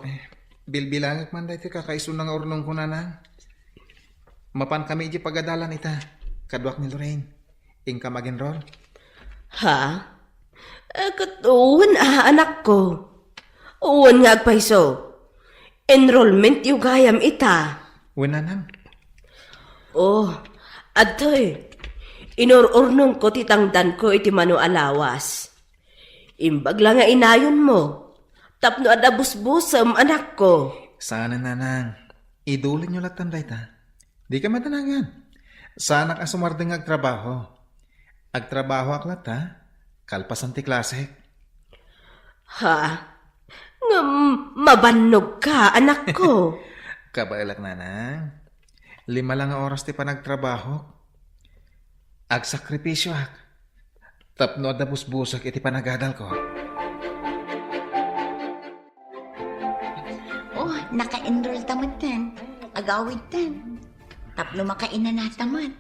Bilbilangek man daytoy kakaisuna nga urnongko, Nanang. Mapankami idiay pagadalan ita, kaduak ni Lorraine. Inkam ag-enroll? Ha? Eh, ket wen a, anakko. Wen nga agpayso. Enrollmentyo gayam ita. Wen, Nanang. Oh, adtoy. Inur-urnongko ti tangdanko iti mano a lawas. Imbag la nga inayonmo, tapno adda busbusem, anakko. Saanen, Nanang. Idulinyo lattan dayta. Dika madanagan. Saanak a sumardeng nga agtrabaho. Agtrabahoak latta, kalpasan ti klasek. Ha? Ngem mabannogka, anakko. Kabaelak, Nanang. Lima la nga oras ti panagtrabahok. Agsakripisioak tapno adda busbusek iti panagadalko. Oh, naka-enroll ta metten. Agawidtan. Tapno makainanata met.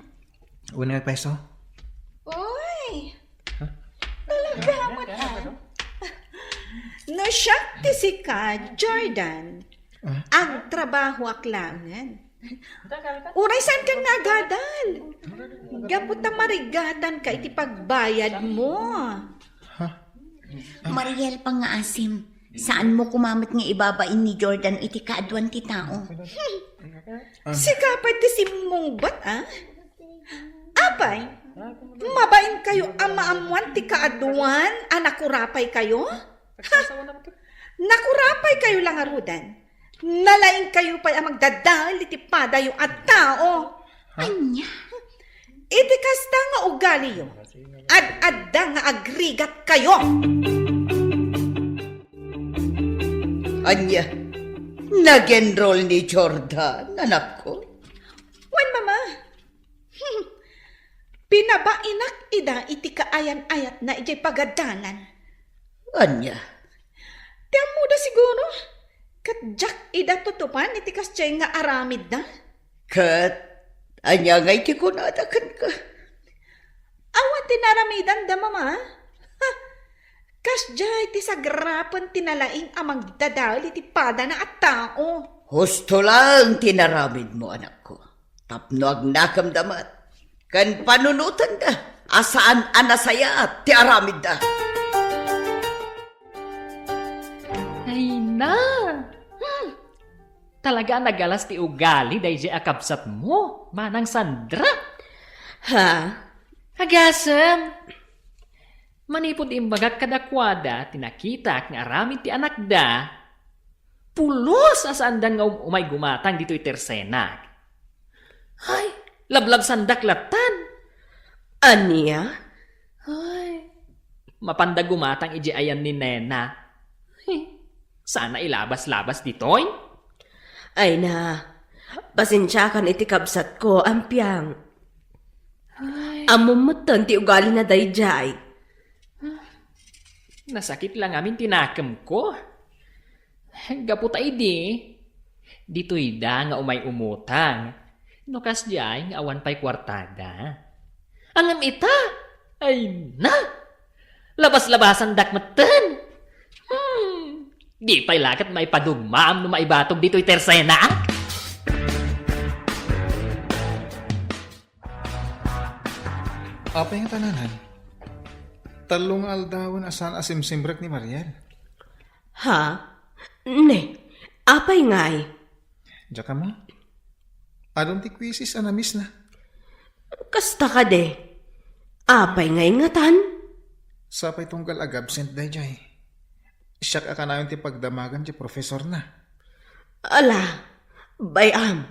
Wen nga agpayso? Uy! Huh? Talaga met, ah. No siak ti sika, Jordan, ah, agtrabahoak laengen. Uray saanka nga agadal. Gapu ta marigatanka iti pagbayadmo. Ha? Mariel, pangngaasim, saanmo koma met nga ibabain ni Jordan iti kaaduan ti tao. Sika pay ti simmungbat, a? Apay, mabainkayo a maammoan ti kaaduan a nakurapaykayto? Ha? Nakurapaykayto la ngaruden. Nalaingkayo pay a magdadael iti padayo a tao. Ania? Iti kasta nga ugaliyo, ad-adda nga agrigatkayo. Ania? Nag-enroll ni Jordan, anakko? Wen, Mama. Pinabainak ida iti kaayan-ayatna idiay pagadalan. Ania? Ti ammoda siguro, ket diak ida tutupan iti kasdiay nga aramidda. Ket ania ngay ti kunada kenka? Awan ti naaramidanda, Mama. Ha? Kasdiay ti sagrapen ti nalaing a mangdadael iti padana a tao. Husto laeng ti inaramidmo, anakko, tapno agnakemda met ken panunotenda a saan a nasayaat ti aramidda. Ay na! Hmm. Talaga a nagalas ti ugali daydiay a kabsatmo, Manang Sandra. Ha? Agasem! Manipud imbagak kadakuada ti nakitak nga aramid ti anakda, pulos a saandan nga um-, umay gumatang ditoy tersenak. Ay, lablabsandak lattan. Ania? Ay, mapanda gumatang idiay ayan ni Nena. Ay, sana ilabas-labas ditoy. Ay na, pasensiakan iti kabsatko, Ampiang. Ay. Ammom metten ti ugalina daydiay. Nasakit la ngamin ti nakemko. Gapu ta idi, ditoyda nga umay umutang. No kasdiay nga awan pay kuartada. Ngem ita, ay na! Labas-labasandak metten. Hmm, di pay la ket maipadugmaam no maibatog ditoy tersenak. Apay nga tananan? Tallo nga aldawen a saan a simsimrek ni Mariel. Ha? Ne, apay ngay? Diak ammo. Adun ti quizzes a na-miss na. Kasta kadi? Apay ngay ngatan? Sapay tunggal ag-absent daydiay. Siak a kanayon ti pagdamagan ti profesorna. Ala, bay-am,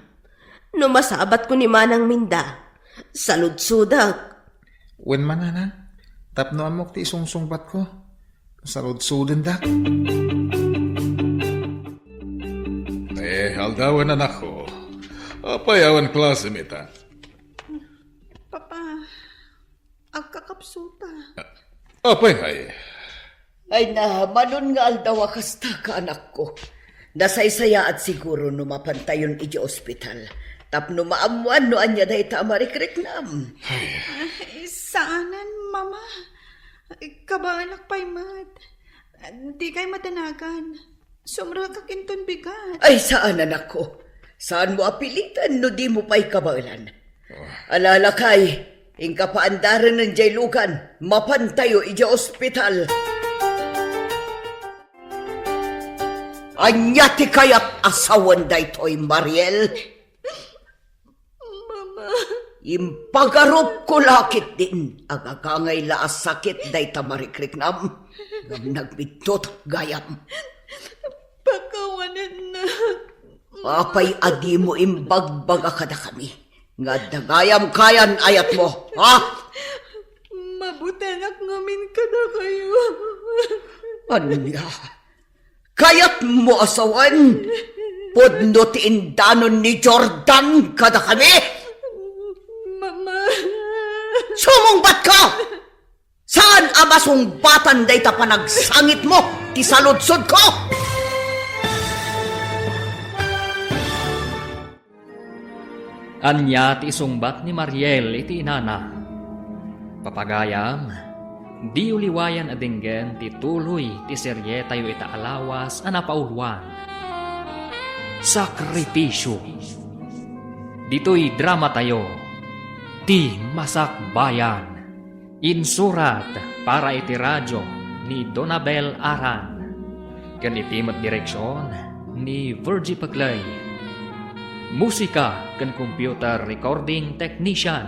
no masabatko ni Manang Minda, saludsodek. Wen man, Nana, tapno ammok ti isungsungbatko, saludsodendak. Eh, aldawen, anakko. Apay awan klasem ita? Papa, agkakapsuta. Apay ngay? Ay na, manon nga aldaw a kasta ka, anakko. Nasaysayaat siguro no mapantayon iti ospital. Tapno maammoan no ania dayta a marikriknam. Ay. Ay, saanen, Mama. Kabaelak pay met. Dikay madanagan. Sumrekak inton bigat. Ay, saan, anakko. Saanmo a piliten no dimo pay kabaelan. Ala, lakay, inka paandarenen diay lugan, mapantayo idiay ospital. Ania ti kayat a sawen daytoy, Mariel? Mama. Impagarupko la ketdin, agagangay la a sakit dayta marikriknam, ngem nagbiddut gayam. Pakawanennak. Apay a dimo imbagbaga kadakami nga adda gayam kayan ayatmo, ha? Mabutengak ngamin kadakayo. Ania? Kayatmo a sawen? Pudno ti indanon ni Jordan kadakami? Mama. Sumungbatka! Saan a masungbatan dayta panagsangitmo ti saludsodko? Ania ti isungbat ni Mariel iti inana? Papagayam, diyo liwayan a denggen ti tuloy ti serietayo ita a lawas a napauluan. Sakripisio. Ditoy dramatayo, Ti Masakbayan. Insurat para iti radio ni Donabel Aran, ken iti met direksion ni Virgie Peclay. Musika ken computer recording technician,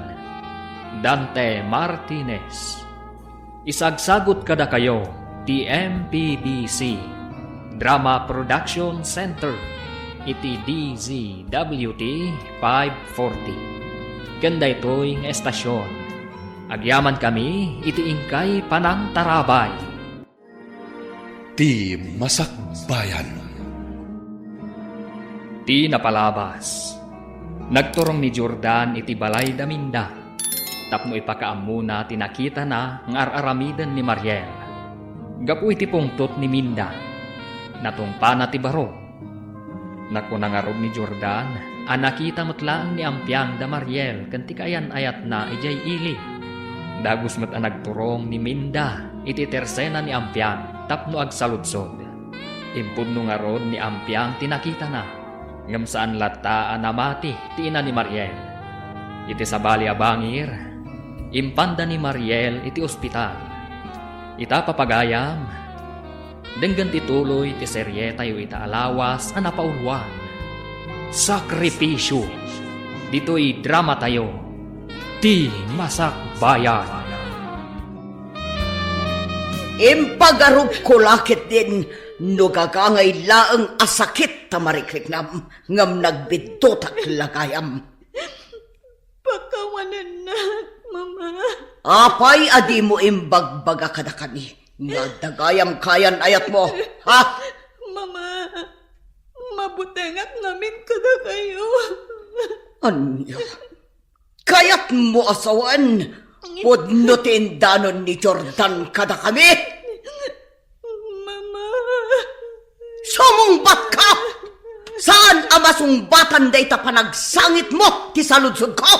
Dante Martinez. Isagsagut kadakayo ti M P B C Drama Production Center iti D Z W T five forty. Ken daytoy nga estasion, agyamankami iti inkay panangtarabay. Ti Masakbayan. Ti napalabas, nagturong ni Jordan iti balay da Minda tapno ipakaammona ti nakitana nga ar-aramiden ni Mariel. Gapu iti pungtot ni Minda, natungpana ti baro. Nakuna ngarud ni Jordan a nakita met laeng ni Ampiang da Mariel ken ti kaayan-ayatna idiay ili. Dagus met a nagturong ni Minda iti tersena ni Ampiang tapno agsaludsod. Impudno ngarud ni Ampiang ti nakitana. Ngem saan latta a namati ti ina ni Mariel. Iti sabali a bangir, impanda ni Mariel iti ospital. Ita, papagayam, denggen ti tuloy ti serietayo ita a lawas a napauluan. Sakripisyo. Ditoy dramatayo, Ti Masakbayan. Impagarupko la ketdin no gagangay laeng a sakit ta marikriknam, ngem nagbiddutak la gayam. Pakawanennak, Mama. Apay a dimo imbagbaga kadakami nga adda gayam kayan-ayatmo, ha? Mama, mabutengak ngamin kadakayo. Ania? Kayatmo a sawen, pudno ti indanon ni Jordan kadakami? Mama. Sumungbatka! Saan a masungbatan dayta panagsangitmo ti saludsodko?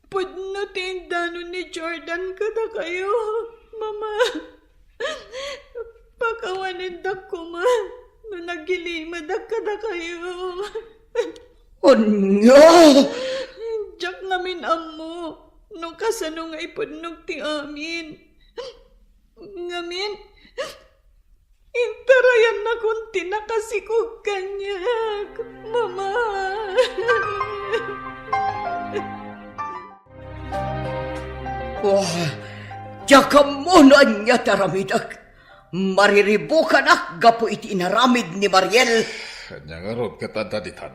Pudno ti indanon ni Jordan kadakayo, Mama. Pakawanendak koma no nagilimedak kadakayo. Ania? Diak ngamin ammo no kasano nga ipudnog ti amin. Ngamin, intarayannakon ti nakasikog kaniak, Mama. Oh, diak ammo no ania ti aramidek. Mariribukanak gapu iti inaramid ni Mariel. Ania ngarud ket adda ditan?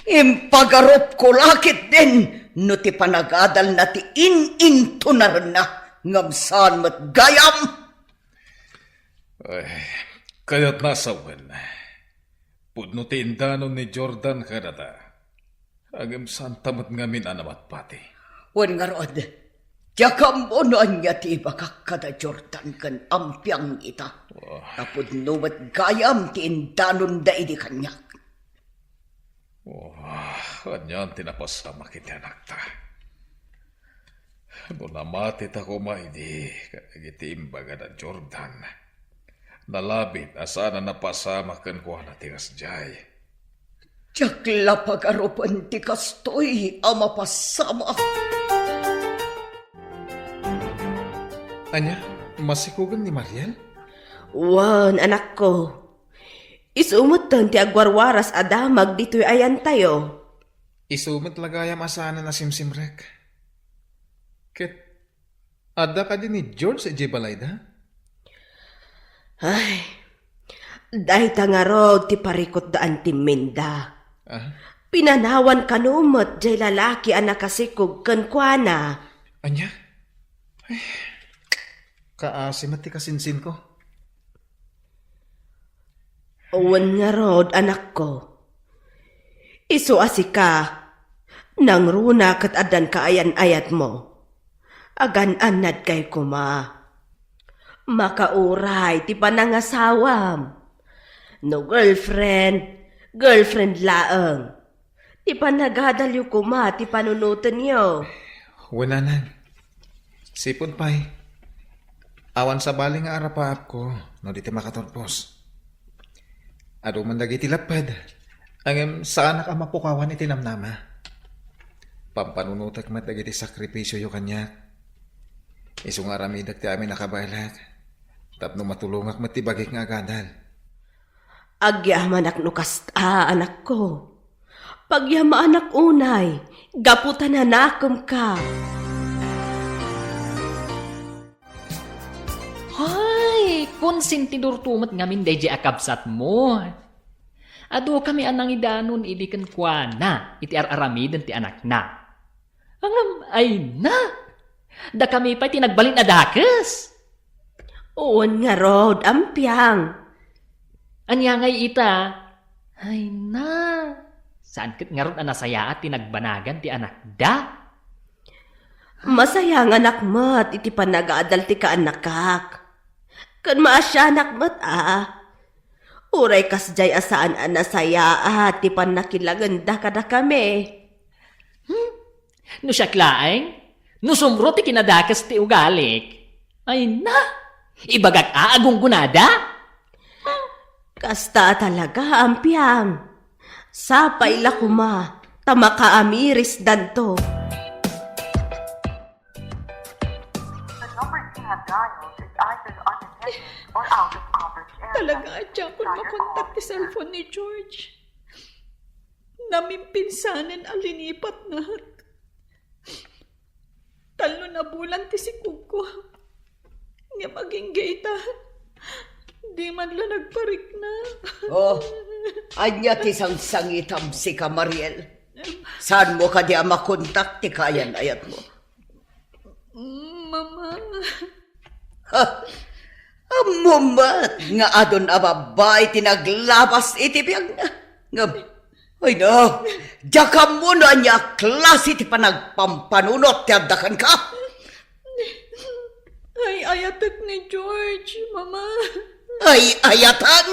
Impagarupko la ketdin no ti panagadalna ti in-intunarenna, ngem saan met gayam. Ay, kayatna a sawen, pudno ti indanon ni Jordan kadata. Ngem saanta met ngamin a namatpati. Wen ngarud, diak ammo no ania ti ibagak kada Jordan ken Ampiang ita. Oh. Ta pudno met gayam ti indanonda idi kaniak. Oh, anian ti napasamak iti anakta? No namatita koma idi kadagiti imbagada Jordan, nalabit a saan a napasamak kenkuana ti kasdiay. Diak la pagarupen ti kastoy a mapasamak. Ania, masikogen ni Mariel? Wen, anakko. Isu metten ti agwarwaras a damag ditoy ayantayo. Isu met la gayam a saanen a simsimrek. Ket adda kadi ni George idiay balayda? Ay, dayta ngarud ti parikutda a timminda. Ah? Pinanawan kano met diay lalaki a nakasikog kenkuana. Ania? Ay, kaasi met ti kasinsinko. Wen ngarud, anakko. Isu a sika, nangruna ket addan kaayan-ayatmo. Agan-annadkay koma. Makauray ti panangasawam. No girlfriend, girlfriend laeng. Ti panagadalyo koma ti panunotenyo. Wen, nanang. Sipud pay, awan sabali nga arapaapko no di ti makaturpos. Adu man dagiti lapped, ngem saanak a mapukawan iti namnama. Pampanunotek met dagiti sakripisioyo kaniak. Isu nga aramidek ti amin a kabaelek, tapno matulongak met ti bagik nga agadal. Agyamanak no kasta, anakko. Pagyamaanak unay, gapu ta nanakemka. Hay, konsentidorto met ngamin daydiay a kabsatmo. Adukami a nangidanon idi kenkuana iti ar-aramiden ti anakna. Ngem, ay na! Dakami pay ti nagbalin a dakes. Wen ngarud, Ampiang. Ania ngay ita? Ay na! Saan ket ngarud a nasayaat ti nagbanagan ti anakda? Masayanganak met iti panagadal ti kaannakak. Ken maasianak met a. Uray kasdiay a saan a nasayaat ti pannakilangenda kadakami. Hmm? No siak laeng, no sumro ti kinadakes ti ugalik. Ay na! Ibagak a agunggonada? Kasta talaga, ampiang. Sapay la koma, ta makaamirisdanto. The number you have dialed is either unattended or out of coverage area. Talaga, a diakon makontak ti cellphone ni George. Namimpinsanen a linipat nak. Tallo a bulan ti sikogko. Ngem agingga ita, di man la nagparikna. Oh, ania ti sangsangitam, sika, Mariel? Saanmo kadi a makontak ti kaayan-ayatmo? Mama. Ha? Ammom met nga adun a babbai ti naglabas iti biagna. Ngem, ay na, diak ammo no ania a klase ti panagpampanunot ti adda kenka. Ay-ayatek ni George, Mama. Ay-ayatan?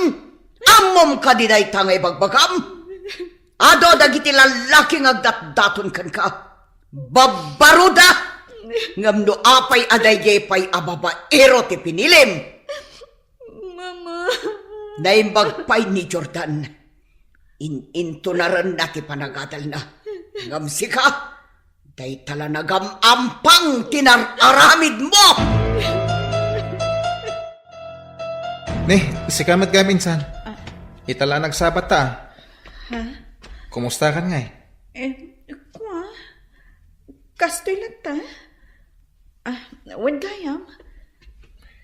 Ammom kadi dayta nga ibagbagam? Adu dagiti lallaki nga agdatdaton kenka. Babbaruda! Ngem no apay a daydiay pay a babaero ti pinilim? Mama. Naimbag pay ni Jordan. In-intunarenna ti panagadalna. Ngem sika, dayta la nagam-ampang ti nar-aramidmo! Ni, sika met gayam insan. Ah. Ita la nagsabat ta. Ha? Kumustakan ngay? Eh, kua? Kastoy latta? Ah, wen gayam.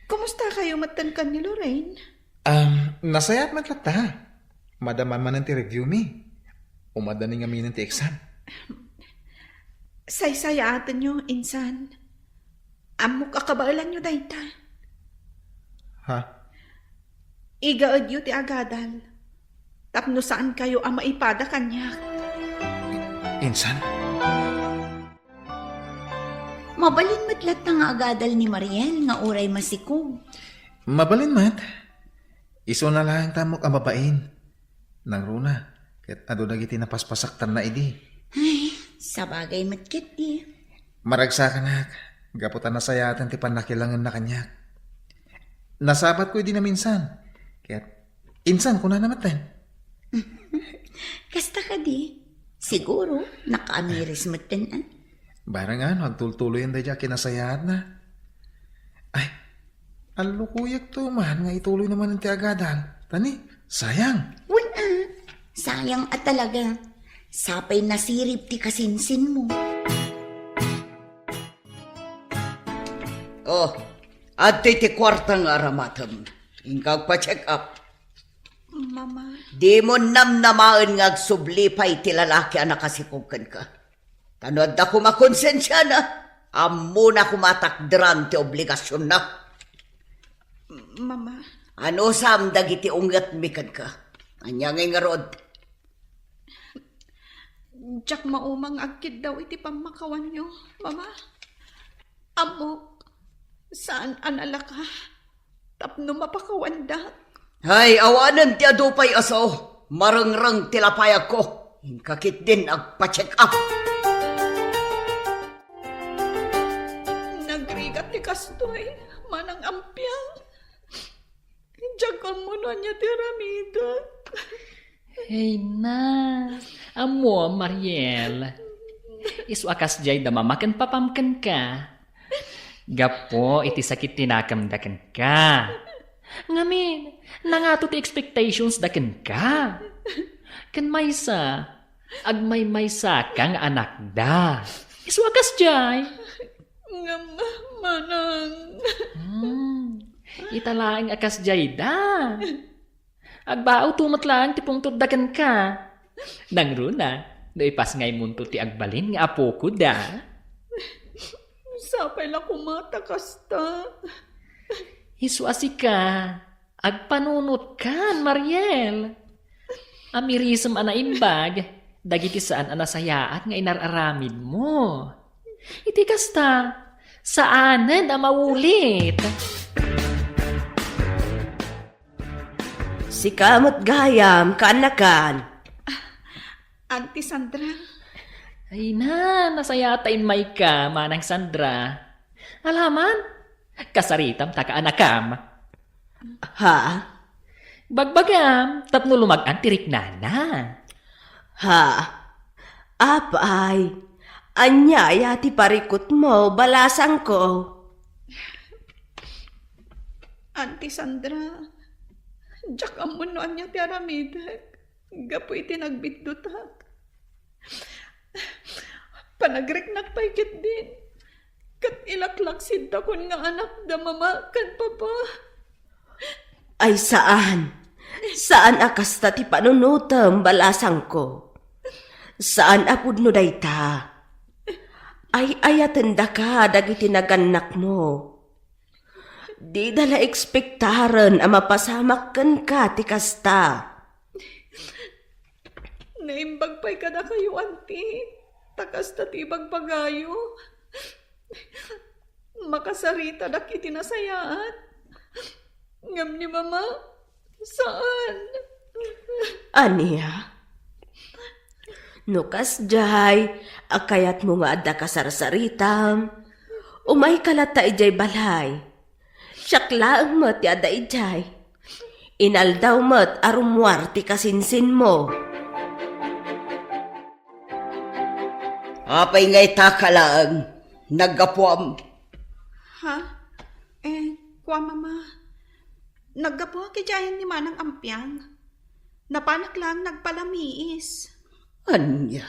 Kumusta kayo met kenka ni Lorraine? Um, nasayaat met latta. Madama manen ti review mi. Umadda ni ngaminen ti exam. Saysayaatenyo, insan. Ammok a kabaelanyo dayta. Ha? Igaedyo ti agadal. Tapno saan kayo a maipada kaniak. Insan? Mabalin met latta nga agadal ni Mariel nga uray masikog. Mabalin met. Isuna laeng ta ammok a mabain. Nangruna, ket adu dagiti napaspasaktanna idi. Ay, sabagay met ketdi. Maragsakanak, gapu ta nasayaaten ti pannakilangenna kaniak. Nasabatko idi naminsan, ket insan kunana metten. Kasta kadi, siguro, nakaamiris metten, a? Barang ano, agtultuloyen daydiay a kinasayaatna. Ay, allukuyekto man nga ituloyna manen ti agadal. Ta ni, sayang. Wen a, sayang a talaga. Sapay nasirib ti kasinsinmo. Oh, adtoy ti kuarta nga aramatem. Inka agpa-check up. Mama. Dimo namnamaen nga agsubli pay ti lalaki a nakasikog kenka. Ta no adda koma konsensiana, ammona koma a takderan ti obligasionna. Mama. Anusam dagiti ungetmi kenka? Ania ngay ngarud? Diak mauma nga agkiddaw iti pammakawanyo, Mama. Ammok, saan a nalaka tapno mapakawandak. Hay, awanen ti adu pay a sao. Marengreng ti lapayagko. Inka ketdin agpa-check up. Nagrigat ti kastoy, manang ampiang. Diak ammo no ania ti aramidek. Hey na, ammo, Mariel. Isu a kasdiay da mama ken papam kenka. Gapu iti sakit ti nakemda kenka. Ngamin, nangato ti expectations da kenka. Ken maysa, agmaymaysaka nga anakda. Isu a kasdiay. Ngem, manang. Hmm. Ita laeng a kasdiay da. Agbaawto met laeng ti pungtotda kenka. Nangruna, no ipasngaymonto ti agbalin nga apoko da. Sapay la koma ta kasta. Isu a sika, agpanunotkan, Mariel. Amirisem a naimbag dagiti saan a nasayaat nga inar-aramidmo. Iti kasta, saanen a maulit. Sika met gayam, kaanakan. Auntie Sandra. Ay na, nasayaat ta immayka, Manang Sandra. Alaman, kasaritam ta kaanakam. Ha? Bagbagam, tapno lumag-an ti riknana. Ha? Apay, ania aya ti parikutmo, balasangko? Auntie Sandra, diak ammo no ania ti aramidek gapu iti nagbiddutak. Panagriknak pay ketdin, ket ilaklaksidakon nga anakda mama ken papa. Ay, saan. Saan a kasta ti panunotem, balasangko. Saan a pudno dayta. Ay-ayatendaka dagiti nagannakmo. Dida la ekspektaren a mapasamak kenka ti kasta. Naimbag pay kadakayo, anti, ta kasta ti ibagbagayo. Makasaritadak iti nasayaat. Ngem ni mama, saan. Ania? No kasdiay a kayatmo nga adda kasarsaritam, umayka latta idiay balay. Siak laeng met ti adda idiay. Inaldaw met a rummuar ti kasinsinmo. Apay nga itaka laeng, naggapuam? Ha? Eh, kua, mama. Naggapuak idiayen ni Manang Ampiang. Napanak laeng nagpalamiis. Ania?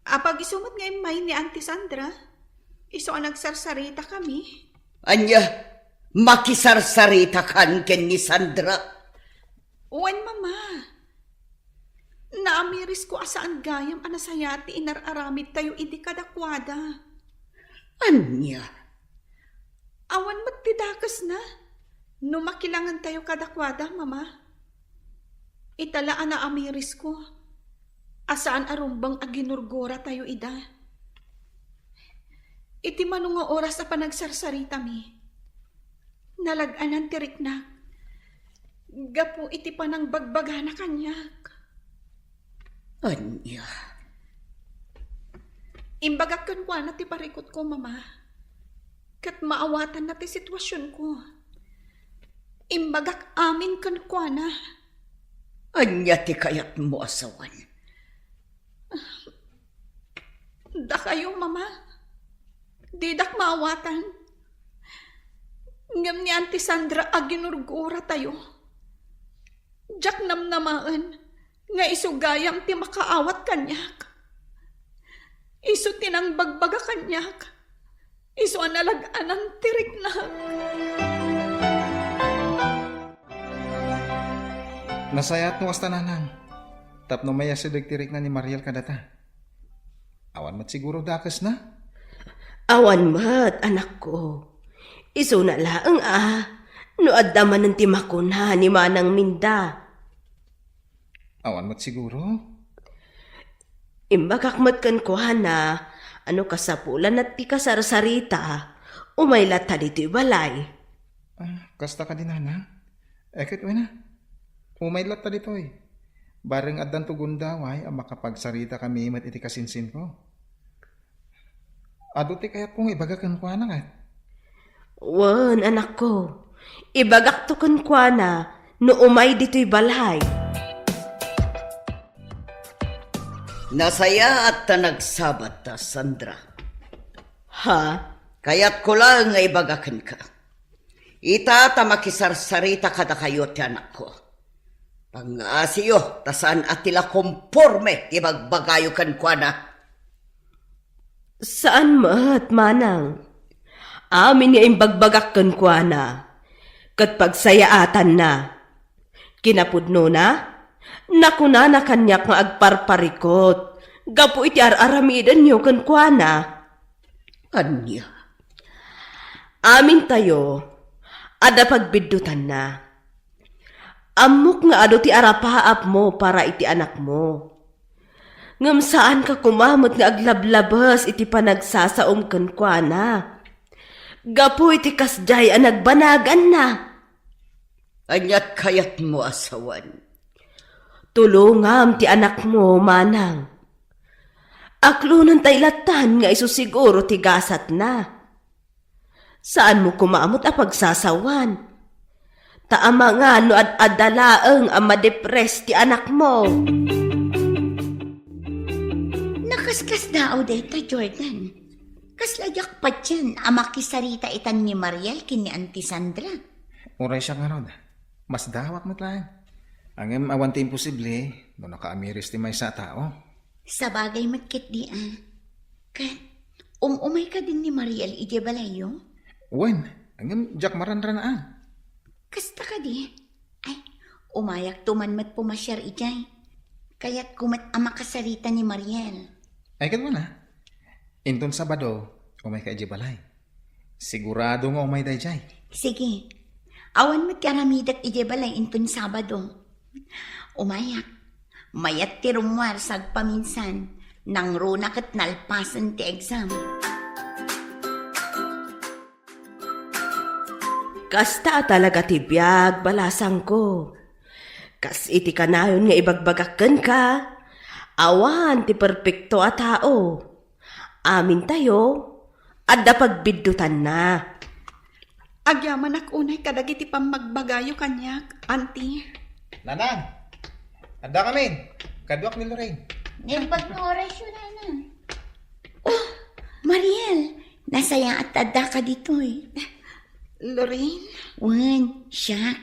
Apag isu met nga immay ni Auntie Sandra. Isu a nagsarsarita kami. Ania? Makisarsaritakan ken ni Sandra? Wen, mama. Naamirisko a saan gayam a nasayaat ti inar-aramidtayo idi kadakuada. Ania? Awan met ti dakesna no makilangentayo kadakuada, mama. Ita la a naamirisko a saan a rumbeng a ginurguratayo ida. Iti mano nga oras a panagsarsaritami, nalag-anan ti riknak gapu iti panangbagbagana kaniak. Ania? Imbagak kenkuana ti parikutko, mama, ket maawatanna ti situasionko. Imbagak amin kenkuana. Ania ti kayatmo a sawen? Dakayo, mama, didak maawatan. Ngem ni Auntie Sandra a ginurguratayo, diak namnamaen nga isu gayam ti makaawat kaniak. Isu ti nangbagbaga kaniak. Isu a nalag-anan ti riknak. Nasayaat no kasta, nanang, tapno mayasideg ti rikna ni Mariel kadata. Awan met siguro dakesna? Awan met, anakko. Isuna laeng a, no adda manen ti makuna ni Manang Minda. Awan met siguro? Imbagak met kenkuana a no kasapulanna ti kasarsarita, umay latta ditoy balay. Ah, kasta kadi, nana? Eh, ket wen a, umay latta ditoy. Bareng addanto gundaway a makapagsarita kami met iti kasinsinko. Adu ti kayatko nga ibaga kenkuana ket. Wen, anakko, ibagakto kenkuana no umay ditoy balay. Nasayaat ta nagsabat ta, Sandra. Ha? Kayatko laeng nga ibaga kenka. Ita ta makisarsarita kadakayo ti anakko. Pangngaasiyo ta saan a ti la komporme ti bagbagayo kenkuana. Saan met, manang. Amin nga imbagbagak kenkuana, ket pagsayaatanna. Kinapudnona, nakunana kaniak nga agparparikut gapu iti ar-aramidenyo kenkuana. Ania? Amintayo, adda pagbiddutanna. Ammok nga adu ti arapaapmo para iti anakmo. Ngem saanka koma met nga aglablabes iti panagsasaom kenkuana. Gapu iti kasdiay a nagbanaganna. Aniat kayatmo a sawen? Tulongam ti anakmo, manang. Aklonentay lattan nga isu siguro ti gasatna. Saanmo koma met a pagsasawan. Ta amangan no ad-adda laeng a madepres ti anakmo. Nakaskasdaaw dayta, Jordan. Kasla diak patien a makisarita itan ni Mariel ken ni Auntie Sandra. Uray siak ngarud. Masdaawak met laeng. Ngem awan ti imposible no nakaamiris ti maysa a tao. Sabagay met ketdi a. Ket, um-umay kadin ni Mariel idiay balayyo? Wen, ngem diak maranranaan. Kasta kadi? Ay, umayakto man met pumasiar idiay. Kayatko met a makasarita ni Mariel. Ay, ket wen a. Inton Sabado, umayka idiay balay. Sigurado nga umay daydiay. Sige. Awan met ti aramidek idiay balay inton Sabado. Umayak. Mayat ti rummuar sagpaminsan. Nangruna ket nalpasen ti exam. Kasta a talaga ti biag, balasangko. Kas iti kanayon nga ibagbagak kenka, awan ti perpekto a tao. Amintayo, adda pagbiddutanna. Agyamanak unay kadagiti pammagbagayo kaniak, Auntie. Nanang, adda kamin. Kaduak ni Lorraine. Naimbag nga orasyo, Nanang. Oh, Mariel, nasayaat ta addaka ditoy. Lorraine? Wen, siak.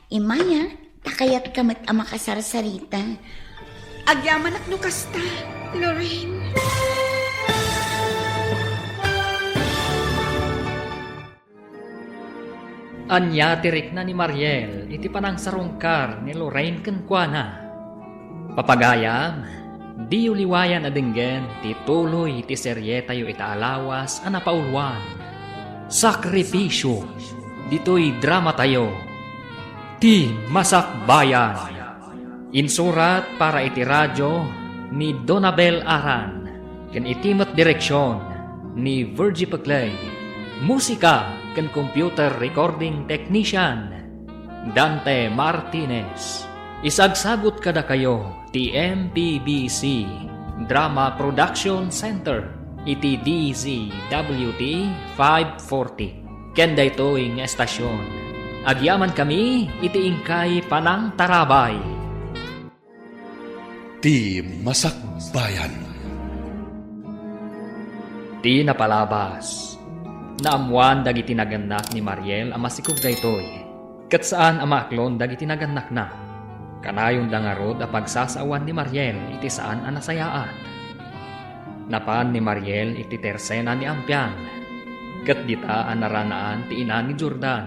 Immay a, ta kayatka met a makasarsarita. Agyamanak no kasta, Lorraine. Ania ti rikna ni Mariel iti panangsarungkar ni Lorraine kenkuana? Papagayam, diyo liwayan a denggen ti tuloy ti serietayo ita a lawas a napauluan, Sakripisyo, ditoy dramatayo, Ti Masakbayan. Insurat para iti radio ni Donabel Aran, ken iti met direksion ni Virgie Peclay. Musika ken computer recording technician, Dante Martinez. Isagsagut kadakayo ti M P B C Drama Production Center iti D Z W T five forty. Ken daytoy nga estasion, agyamankami iti inkay panangtarabay. Ti Masakbayan. Ti napalabas, naammoan dagiti nagannak ni Mariel a masikog daytoy, ket saan a maaklon dagiti nagannakna. Kanayonda ngarud a pagsasaoan ni Mariel iti saan a nasayaat. Napan ni Mariel iti tersena ni Ampiang, ket dita a naranaan ti ina ni Jordan.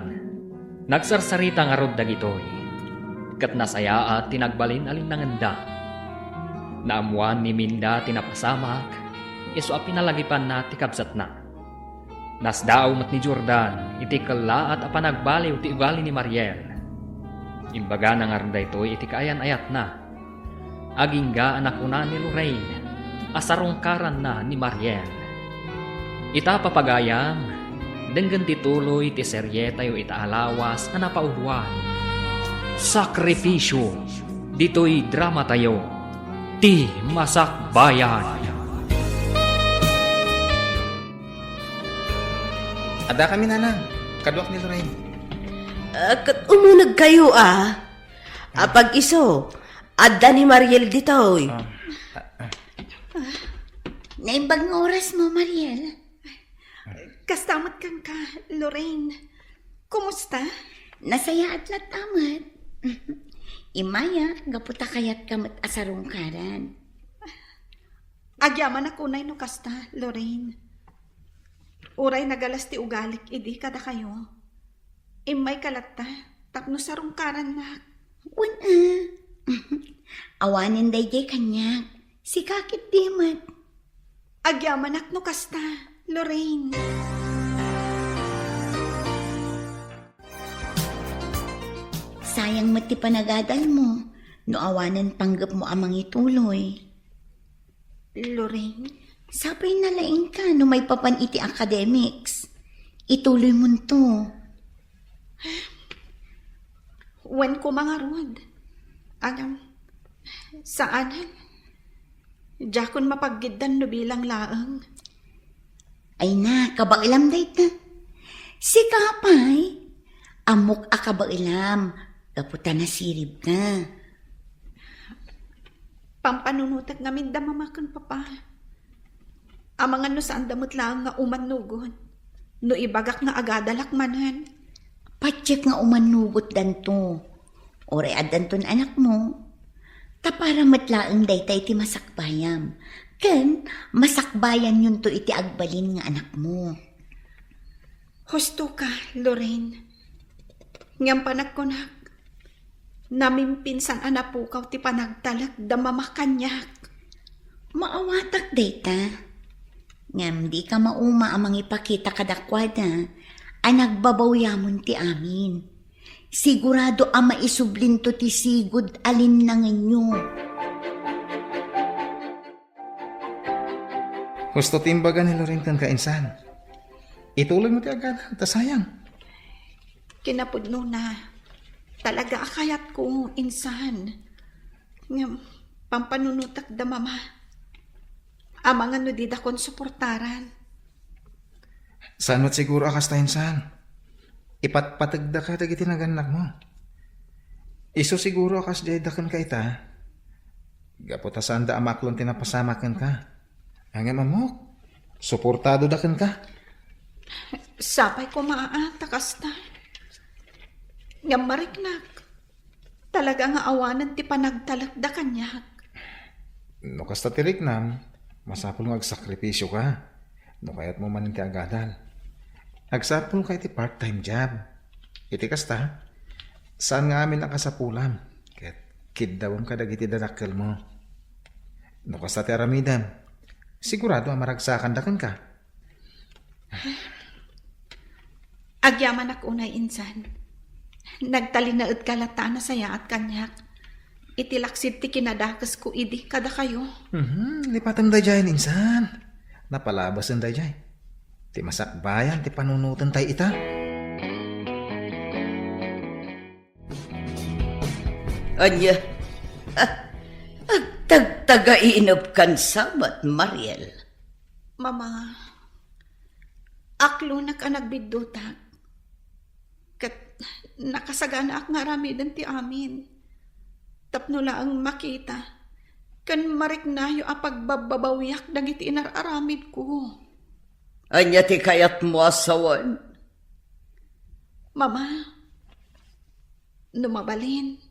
Nagsarsarita ngarud dagitoy, ket nasayaat ti nagbalin a linnangenda. Naammoan ni Minda ti napasamak, isu a pinalagipanna ti kabsatna. Nasdaaw met ni Jordan iti kellaat a panagbaliw ti ugali ni Mariel. Imbagana ngarud daytoy iti kaayan-ayatna. Agingga a nakuna ni Lorraine a sarungkaranna ni Mariel. Ita, papagayam, denggen ti tuloy ti serietayo ita a lawas a napauluan, Sakripisyo, ditoy dramatayo, Ti Masakbayan. Adda kami, Nanang. Kaduak ni Lorraine. Ah, ket umunegkayo, a. Apag isu, adda ni Mariel ditoy. Ah. Naimbag nga oras mo, Mariel. Kasta met kenka, Lorraine. Kumusta? Nasayaat latta met. Immay a, gapu ta kayatka met a sarungkaran. Agyamanak unay no kasta, Lorraine. Uray nagalas ti ugalik idi kadakayo. Immayka latta tapno sarungkarannak. Wen a. Awanen daydiay kaniak. Sika ketdi met. Agyamanak no kasta, Lorraine. Sayang met ti panagadalmo no awanen panggepmo a mangituloy. Lorraine? Sapay nalaingka no maipapan iti academics. Ituloymonto. Wen koma ngarud. Ngem, saanen. Diakon mapaggiddan no bilang laeng. Ay na, kabaelam dayta. Sika pay, Ammok a kabaelam, gapu ta nasiribka. Pampanunotek ngamin da mama ken papa. Amangan no saanda met laeng nga umannugot. No ibagak nga agadalak manen. Patiek nga umannugotdanto. Uray addanton anakmo. Ta para met laeng dayta iti masakbayam. Ken masakbayanyonto iti agbalin nga anakmo. Husto ka, Lorraine. Ngem panagkunak, namimpinsan a napukaw ti panagtalek da mama kaniak. Maawatak dayta. Ngem dika mauma a mangipakita kadakuada a nagbabawyamon ti amin. Sigurado a maisublinto ti sigud a linnangenyo. Husto ti imbaga ni Loren kenka, insan. Ituloymo ti agadal, ta sayang. Kinapudnona, talaga a kayatko, insan. Ngem, pampanunotek da mama. Amangan no didakon suportaran. Saan met siguro a kasta, insan. Ipatpategdaka dagiti nagannakmo. Isu siguro a kasdiay da kenka ita. Gapu ta saanda a maklon ti napasamak kenka. Ngem ammok, suportado da kenka. Sapay koma a ta kasta. Ngem mariknak, talaga nga awanen ti panagtalek da kaniak. No kasta ti riknam, masapul nga agsakripisio ka. No kayatmo manen ti agadal, agsapul ka iti part-time job. Iti kasta, saan nga amin a kasapulam ket kiddawem kadagiti dadakkelmo. No kasta ti aramidem, sigurado a maragsakan da kenka. Agyamanak unay, insan. Nagtalinaedka latta a nasayaat kaniak iti laksid ti kinadakesko idi kadakayo. Mhm, lipatem daydiay, insan. Napalabasen daydiay. Ti masakbayan ti panunoten tay ita. Ania? Ah, agtagtagainep kan samat, Mariel. Mama, aklonak a nagbiddutak. Ket nakasaganaak nga aramiden ti amin. Tapno laeng makita ken mariknayo a pagbabbabawiak dagiti inar-aramidko. Ania ti kayatmo a sawen? Mama, no mabalin,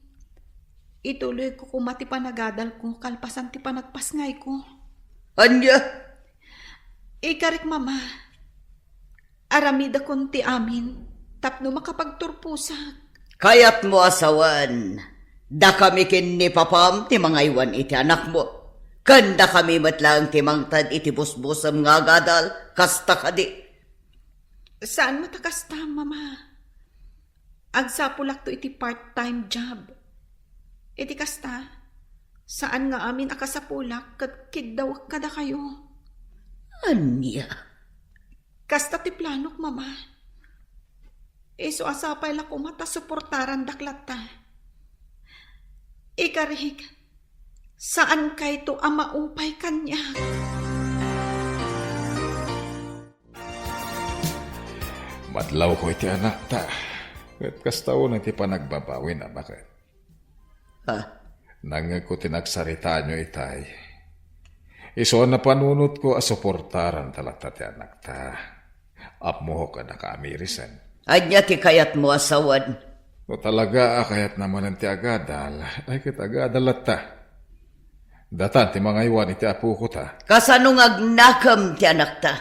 ituloyko koma ti panagadalko kalpasan ti panagpasngayko. Ania? Ikarik, Mama, aramidakon ti amin tapno makapagturposak. Kayatmo a sawen, dakami ken ni Papam ti mangaywan iti anakmo, ken dakami met laeng ti mangted iti busbusem nga agadal, kasta kadi? Saan met a kasta, Mama. Agsapulakto iti part-time job. Iti kasta, saan nga amin a kasapulak ket kiddawek kadakayo. Ania? Kasta ti planok, Mama. Isu a sapay la koma ta suportarandak latta. Ikarik, saankayto a maupay kaniak. Madlawko iti anakta, ket kasta unay ti panagbabawina, baket. Ha? Nangngegko ti nagsaritaanyo itay. Isu a napanunotko a suportaranta latta ti anakta. Ammok a nakaamirisan. Ania ti kayatmo a sawen? No talaga a kayatna manen ti agadal, ay ket agadal latta. Datan ti mangaywan iti apoko ta. Kasano nga agnakem ti anakta?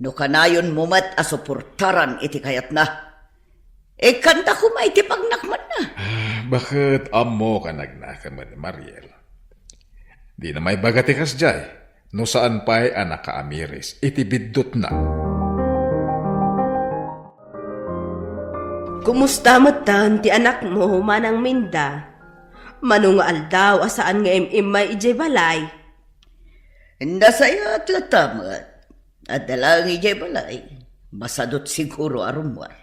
No kanayonmo met a suportaran iti kayatna, ikkanda koma iti pagnakmanna. Ah, baket ammok a nagnakem ni Mariel. Dina maibaga ti kasdiay, no saan pay a nakaamiris iti biddutna. Kumusta metten ti anakmo, Manang Minda? Mano nga aldaw a saan nga im-immay idiay balay? Nasayaat latta met. Adda laeng idiay balay. Masadut siguro a rummuar.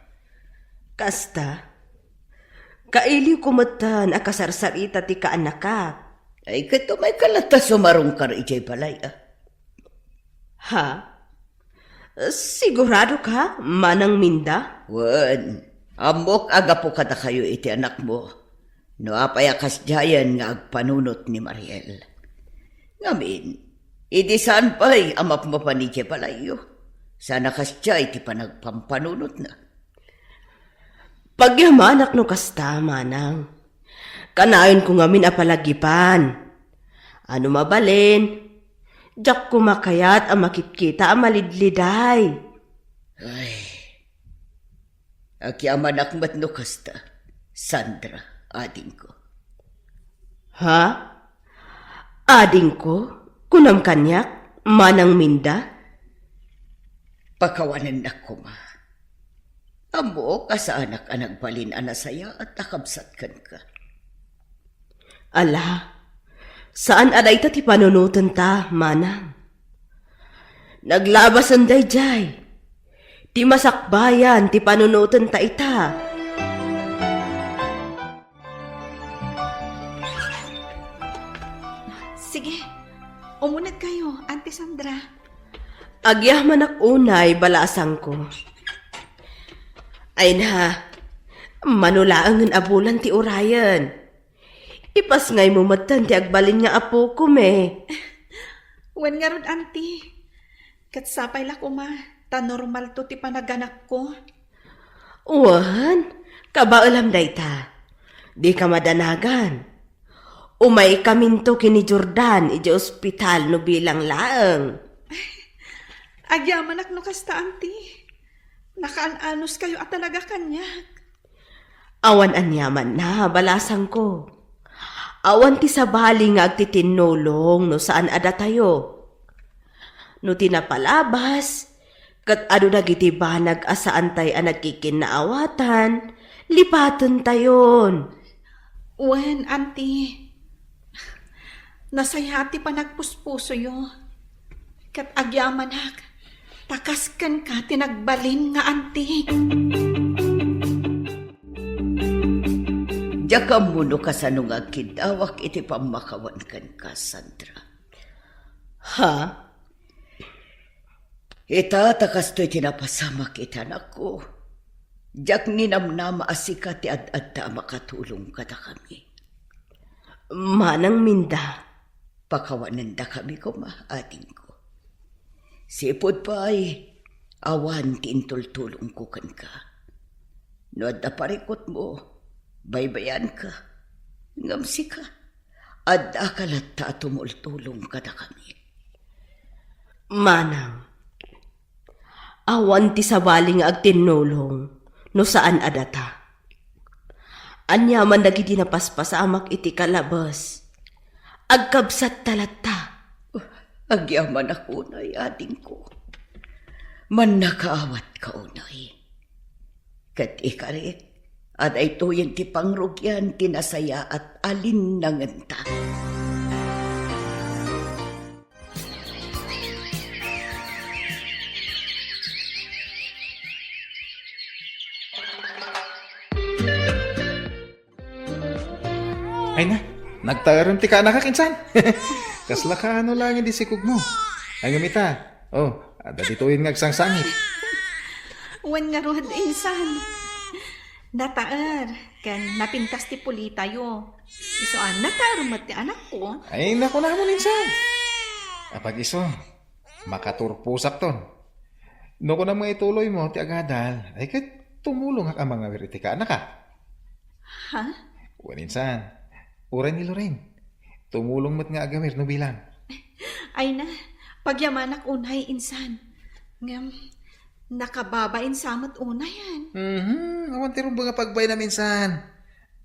Kasta, kailiwko metten a kasarsarita ti kaannakak. Ay, ket umayka latta sumarungkar idiay balay, a? Ha? Sigurado ka, Manang Minda? Wen, Ammok a gapu kadakayo iti anakmo, no apay a kasdiayen nga agpanunot ni Mariel. Ngamin, idi saan pay a mapmapan idiay balayyo, saan a kasdiay ti panagpampanunotna. Pagyamanak no kasta, manang. Kanayonko ngamin a palagipan. Ano mabalin, diak koma kayat a makitkita a malidliday. Ay, agyamanak met no kasta, Sandra, adingko. Ha? Adingko? Kunam kaniak, Manang Minda? Pakawanennak koma. Ammok a saanak a nagbalin a nasayaat a kabsat kenka. Ala, saan a dayta ti panunotenta, manang. Naglabasen daydiay. Ti masakbayan ti panunotenta ita. Sige, umunegkayo, Auntie Sandra. Agyamanak unay, balasangko. Ay na, mano laengen a bulan ti urayen. Ipasngaymo metten ti agbalin nga apoko, me. Wen ngarud, Auntie. Ket sapay la koma, ta normalto ti panaganakko. Wen, kabaelam dayta. Dika madanagan. Umaykaminto ken ni Jordan idiay ospital no bilang laeng. Agyamanak no kasta, Auntie. Nakaan-anuskayo a talaga kaniak. Awan aniamanna, balasangko. Awan ti sabali nga agtitinnulong no saan a datayo. No ti napalabas, ket adu dagiti banag a saantay a nagkikinnaawatan, lipatentayon. Wen, Auntie. Nasayaat ti panagpuspusoyo. Ket agyamanak, ta kas kenka ti nagbalin nga Auntie. Diak ammo no kasano nga agkiddawak iti pammakawan kenka, Sandra. Ha? Ita, ta kastoy ti napasamak iti anakko. Diak ninamnama a sika ti ad-adda a makatulong kadakami. Manang Minda. Pakawanendakami koma, adingko. Sipud pay, awan ti intultulongko kenka. No adda parikutmo, baybayanka. Ngem sika, addaka latta a tumultulong kadakami. Manang, awan ti sabali nga agtinnulong no saan a data. Aniaman dagiti napaspasamak iti kalabes, agkabsatta latta. Agyamanak unay, adingko. Mannakaawatka unay. Ket ikarik a daytoyen ti pangrugian ti nasayaat a linnangenta. Ay na, nagtaerem ti kaanakak insan. Kasla kaano laeng idi sikogmo. Ay, ngem ita, oh, adda ditoyen nga agsangsangit. Wen ngarud, insan. Nataer, ken napintas ti pulitayo. Isu a, nataer met ti anakko. Ay, nakunamon, insan. Apag-isu, makaturposakton. No kunam nga ituloymo ti agadal, ay ket tumulongak a mangawir iti kaanaka. Ha? Wen insan, uray ni Lorraine. Tumulong met nga agawir no bilang. Ay na, pagyamanak unay, insan. Ngem, nakababain sa met unayen. Mhm, awan ti rumbeng a pagbainam, insan.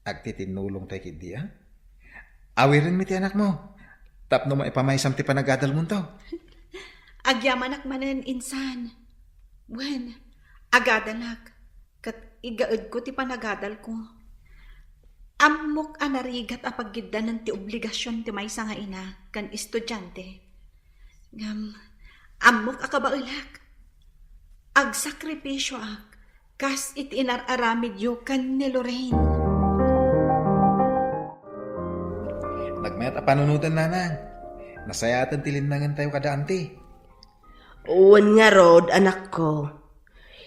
Agtitinnulong tay ketdi, a? Awirenmi ti anakmo tapno maipamaysam ti panagadalmonto. Agyamanak manen, insan. Wen, agadalak, ket igaedko ti panagadalko. Ammok a narigat a pagiddanen ti obligasion ti maysa nga ina ken estudiante. Ngem, ammok a kabaelak. Agsakripisioak kas iti inar-aramidyo ken ni Lorraine. Nagmayat a panunoten, nanang. Nasayaten ti linnangentayo kada anti. Wen ngarud, anakko.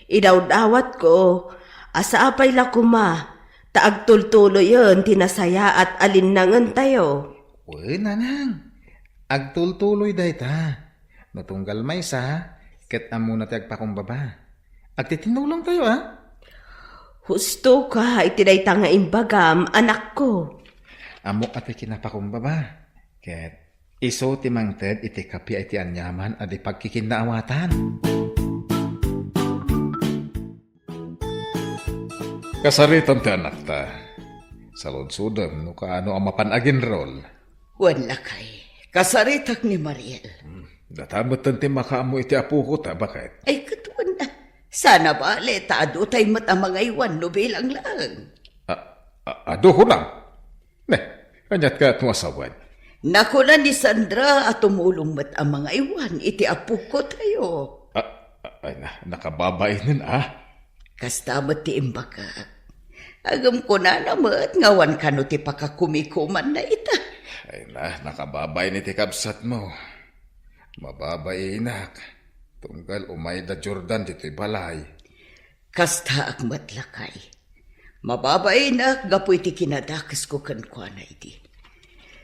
Idawdawatko Asa a pay la koma, ta agtultuloyen ti nasayaat a linnangentayo. Wen, nanang. Agtultuloy dayta. No tunggal maysa, ket ammona ti agpakumbaba. Agtitinnulongtayo, a? Husto ka iti dayta nga imbagam, anakko. Ammok a ti kinapakumbaba. Ket isu ti mangted iti kapi a iti aniaman a di pagkikinnaawatan. Kasaritam ti anakta. Saludsodem no kaano a mapan aginrol. Wen, lakay, kasaritak ni Mariel. Hmm, data metten ti makaammo iti apoko ta, baket. Ay, ket wen, sana bale, ta adu tay met a mangaywan no bilang laeng. A, a, adu kunam? Ne, aniat ket no asawen? Nakuna ni Sandra a tumulong met a mangaywan iti apoko tayo. A, a, ay na, nakababainen, a? Kasta met ti imbagak. Ngem kunana met nga awan kano ti pakakumikumanna ita. Ay na, nakababain iti kabsatmo. Mababainak. Tunggal umayda Jordan ditoy balay. Kastaak met, lakay. Mababainak gapu iti kinadakesko kenkuana idi.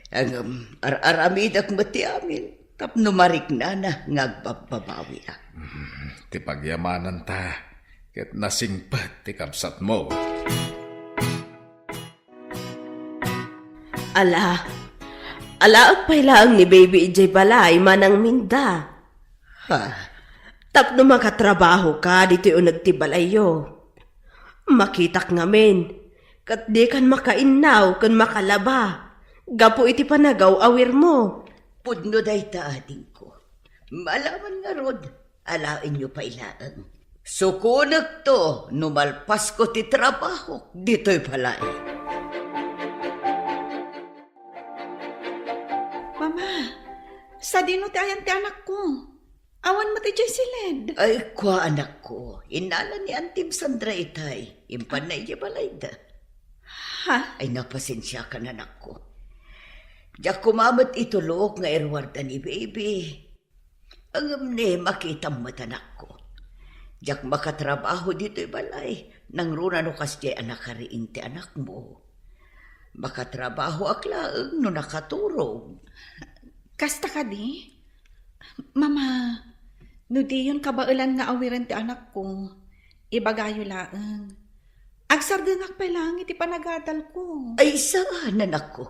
Ngem ar-aramidek met ti amin tapno mariknana nga agbabbabawiak. Mm, ti pagyamananta ket nasingpet ti kabsatmo. Ala, alaek pay laeng ni baby idiay balay manang Minda. Ha? Tapno makatrabaho ka ditoy uneg ti balayyo. Makitak ngamin, ket dikan makainnaw ken makalaba, gapu iti panagaw-awirmo. Pudno dayta, adingko. Malaman ngarud, alaenyo pay laeng. Sukonekto no malpasko ti trabahok ditoy balay. Mama, sadino ti ayan ti anakko? Awan met idiay siled. Ay, kua, anakko. Innala ni Antim Sandra itay. Impanna idiay balayda. Ha? Ay, napasensiakan, anakko. Diak koma met itulok nga iruarda ni baby. Ngem ne, makitam met, anakko. Diak makatrabaho ditoy balay. Nangruna no kasdiay a nakariing ti anakmo. Makatrabahoak laeng no nakaturog. Kasta kadi? Mama, no diyon kabaelan nga awiren ti anakko, ibagayo laeng. Agsardengak pay laeng iti panagadalko. Ay, saan, anakko.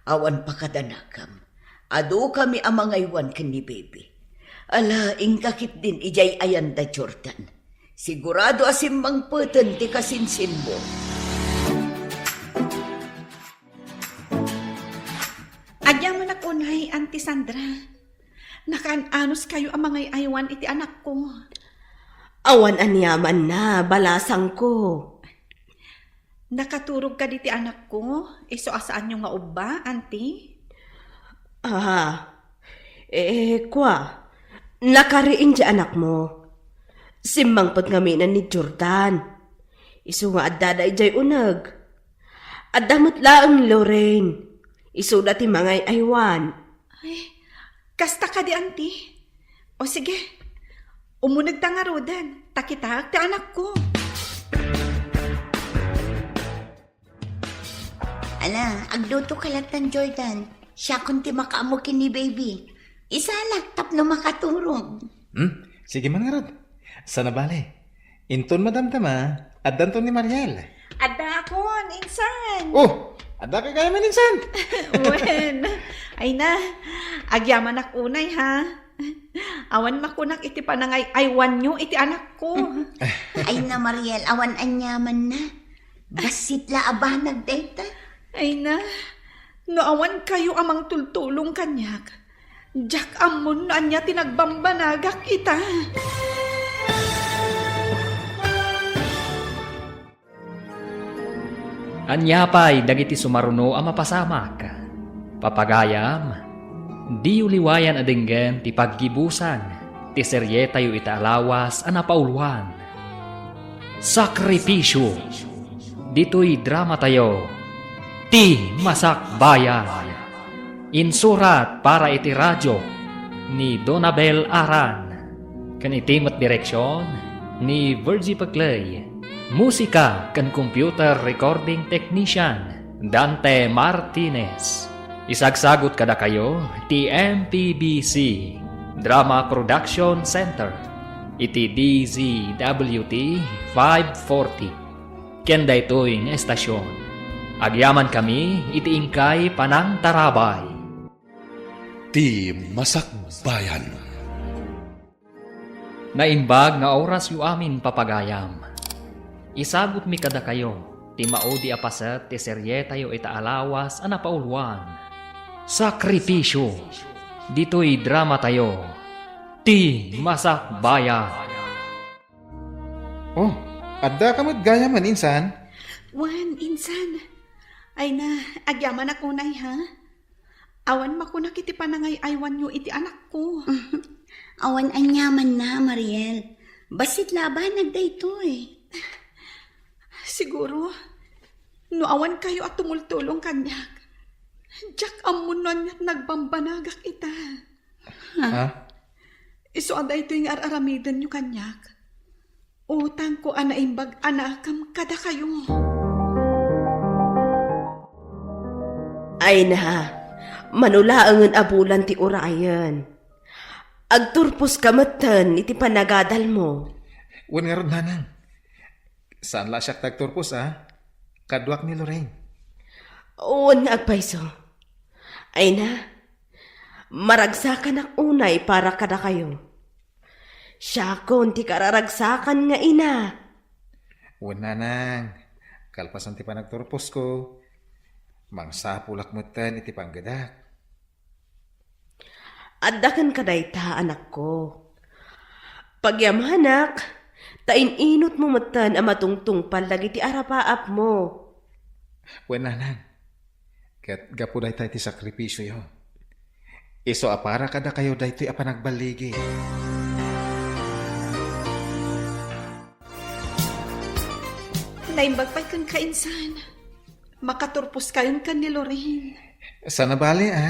Awan pakadanakam. Adukami a mangaywan ken ni baby. Ala, inka ketdin idiay ayanda Jordan. Sigurado a simmangpeten ti kasinsinmo. Agyamanak unay, Auntie Sandra. Nakaan-anuskayo a mangay-aywan iti anakko. Awan aniamanna, balasangko. Nakaturog kadi ti anakko, isu a saanyo nga ubba, Auntie? Ah, eh, kua, nakariing ti anakmo. Simmangpet ngamin ni Jordan. Isu nga addada idiay uneg. Adda met laeng Lorraine. Isuda ti mangay-aywan. Ay, kasta kadi, Auntie? O sige, umunegta ngaruden, ta kitaek ti anakko. Ala, agluto ka lattan, Jordan. Siakon ti makaammo ken ni baby. Isalak tapno makaturog. Hmm? Sige man ngarud. Sana bale. Inton madamdama, addanto ni Mariel. Addakon, insan. Oh, adda kay kaya man, insan. Wen. Ay na, agyamanak unay, ha? Awan makunak iti panangay-aywanyo iti anakko. Ay na, Mariel, awan aniamanna. Bassit la a banag dayta. Ay na, no awan kayo a mangtultulong kaniak, diak ammon no ania ti nagbambanagak ita. Ania pay dagiti sumaruno a mapasamak? Papagayam, diyo liwayan a denggen ti paggibusan ti serietayo ita a lawas a napauluan. Sakripisyo. Ditoy dramatayo, Ti Masakbayan. Insurat para iti radio ni Donabel Aran, ken iti met direksion ni Virgie Peclay. Musika ken computer recording technician, Dante Martinez. Isagsagut kadakayo ti M P B C Drama Production Center iti D Z W T five forty. Ken daytoy nga estasion, agyamankami iti inkay panangtarabay. Ti Masakbayan. Naimbag nga orasyo amin, papagayam. Isagutmi kadakayo ti maudi a paset ti serietayo ita a lawas a napauluan, Sakripisyo. Ditoy dramatayo, Ti Masakbayan. Oh, adda ka met gayamen, insan? Wen, insan. Ay na, agyamanak unay, ha? Awan makunak iti panangay-aywanyo iti anakko. Awan aniamanna, Mariel. Bassit la a banag daytoy. Siguro, no awan kayo a tumultulong kaniak, diak ammo no aniat nagbambanagak ita. Ha? Isu a daytoy nga ar-aramidenyo kaniak. Utangko a naimbag a nakem kadakayo. Ay na, mano laengen a bulan ti urayen. Agturposka metten iti panagadalmo. Wen ngarud, nanang. Saan la siak ti agturpos, a? Kaduak ni Lorraine. Wen nga agpayso. Ay na, maragsakanak unay para kadakayo. Siakon ti kararagsakan nga ina. Wen, nanang, kalpasan ti panagturposko, mangsapulak metten iti panggedak. Adda kenka dayta, anakko. Pagyamanak, ta in-inutmo metten a matungtungpal dagiti arapaapmo. Wen, nanang, ket gapu dayta iti sakripisioyo, isu a para kadakayo daytoy a panagballigi. Naimbag pay kenka, insan. Makaturposkayon ken ni Lorraine. Saan a bale, a?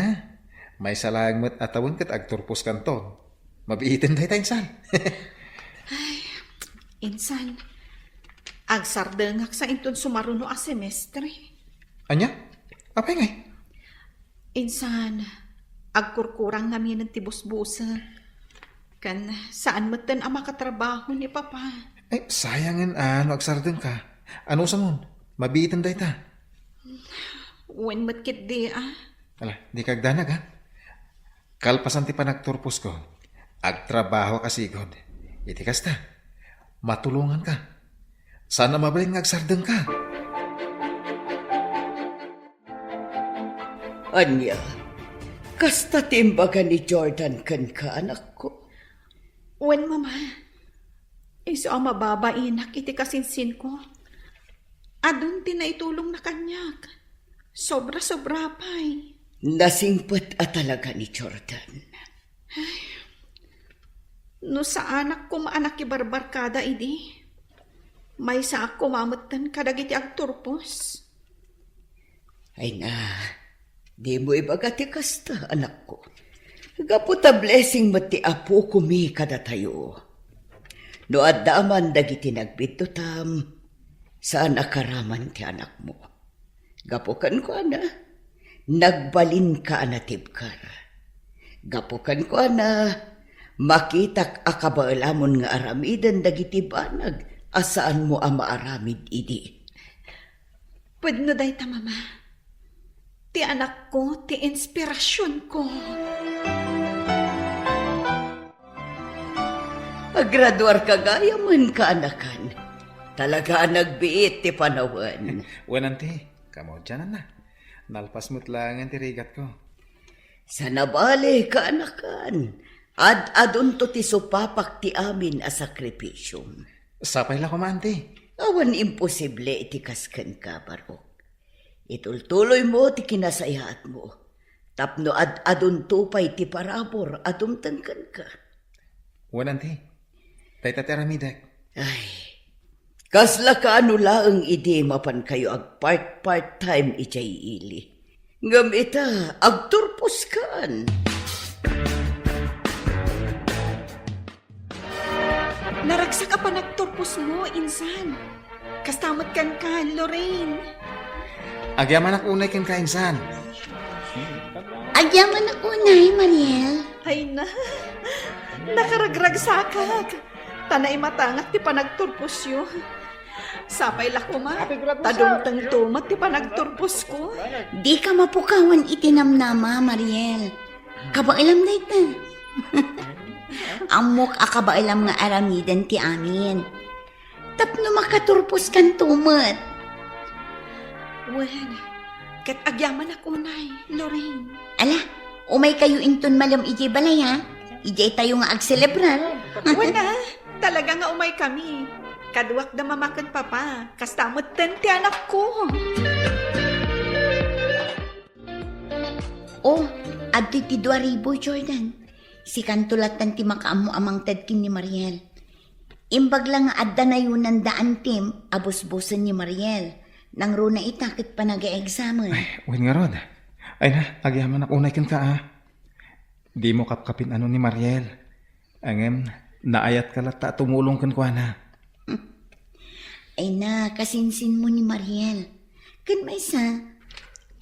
Maysa laeng met a tawen ket agturposkanton. Mabiiten dayta, insan. Ay, insan, agsardengak sa inton sumaruno a semestre. Ania? Apay ngay? Insan, agkurkurang ngamin ti busbusek. Ken saan metten a makatrabaho ni Papa. Ay, sayangen a no agsardengka. Anusamon, mabiiten dayta. Wen met ketdi, a? Ala, dika agdanag, a? Kalpasan ti panagturposko, agtrabahoka sigud. Iti kasta, matulonganka. Saan a mabalin nga agsardengka. Ania, kasta ti imbaga ni Jordan kenka, anakko? Wen, Mama. Isu a mababainak iti kasinsinko, adun ti naitulongna kaniak. Sobra-sobra pay. Nasingpet a talaga ni Jordan. Ay, no saanak koma a nakibarbarkada idi, maysaak koma metten kadagiti agturpos. Ay na, dimo ibaga ti kasta, anakko. Gapu ta blessing met ti Apokomi kadatayo. No adda man dagiti nagbiddutam, saan a karaman ti anakmo. Gapu kenkuana, nagbalinka a natibker. Gapu kenkuana, makitak a kabaelamon nga aramiden dagiti banag a saanmo a maaramid idi. Pudno dayta, Mama. Ti anakko ti inspirasionko. Agraduarka gayamen, kaanakan. Talaga a nagbiit ti panawen. Wen, Auntie, kamaudiananna. Nalpas met laengen ti rigatko. Saan a bale, kaanakan. Ad-adunto ti supapak ti amin a sakripisiom. Sapay la koma, Auntie. Awan imposible iti kas kenka, Barok. Itultuloymo ti kinasayaatmo tapno ad-adunto pay ti parabur a dumteng kenka. Wen, Auntie, dayta ti aramidek. Ay, kasla kaano laeng idi mapankayo agpart-part time idiay ili. Ngem ita, agturposkan. Naragsak a panagturposmo, insan. Kasta met kenka, Lorraine. Agyamanak unay kenka, insan. Agyamanak unay, Mariel. Ay na, nakaragragsakak. Ta naimatangak ti panagturposyo. Sapay la koma, ta dumtengto met ti panagturposko. Dika mapukawan iti namnama, Mariel. Kabaelam dayta. Ammok a kabaelam nga aramiden ti amin. Tapno makaturposkanto met. Wen, ket agyamanak unay, Lorraine. Ala, umaykayo inton malem idiay balay, ha? Idiay tayo nga agselebrar. Wen, a, talaga nga umaykami. Kaduak da mama ken papa, kasta metten ti anakko. Oh, adtoy ti dua ribu, Jordan. Sikanto lattan ti makaammo a mangted ken ni Mariel. Imbag la nga adda nayunan da Antim a busbusen ni Mariel. Nangruna ita ket panag-examen. Ay, wen ngarud. Ay na, agyamanak unay kenka, a. Dimo kapkapin-ano ni Mariel. Ngem, naayatka latta a tumulong kenkuana. Ay na, kasinsinmo ni Mariel. Ken maysa,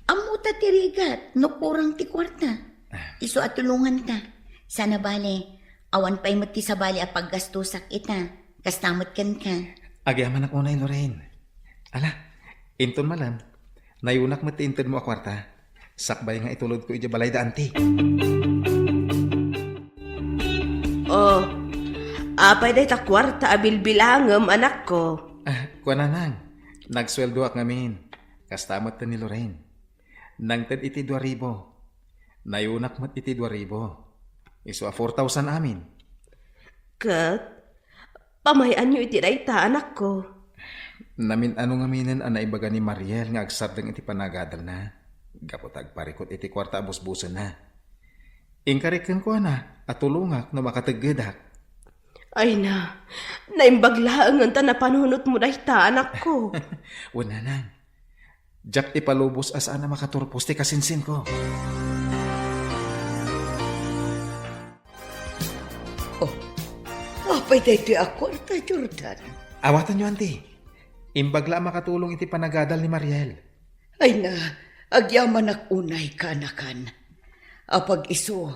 ammota ti rigat no kurang ti kuarta. Ah. Isu a tulonganta. Sana bale, awan pay met ti sabali a paggastosak ita. Kasta met kenka. Agyamanak unay, Lorraine. Ala, inton malem, nayunak met ti intedmo a kuarta. Sakbay nga itulodko idiay balay da Anti. Oh, apay dayta kuarta a bilbilangem, anakko? Ah, kuana, Nang, nagsueldoak ngamin. Kasta met ni Lorraine. Nangted iti dua ribu. Nayunak met iti dua ribu. Isu a four thousand amin. Ket, pamay-anyo iti dayta, anakko? Namin-ano ngaminen a naibaga ni Mariel nga agsardeng iti panagadalna, gapu ta agparikut iti kuarta a busbusenna. Inkarik kenkuana a tulongak no makateggedak. Ay na, naimbag laengen ta napanunotmo dayta, anakko. Wen, Nang. Diak ipalubos a saan a makaturpos ti kasinsinko. Oh, apay daytoy a kuarta, Jordan? Awatanyo, Anti. Imbag la a makatulong iti panagadal ni Mariel. Ay na, agyamanak unay, kaanakan. Apag-isu,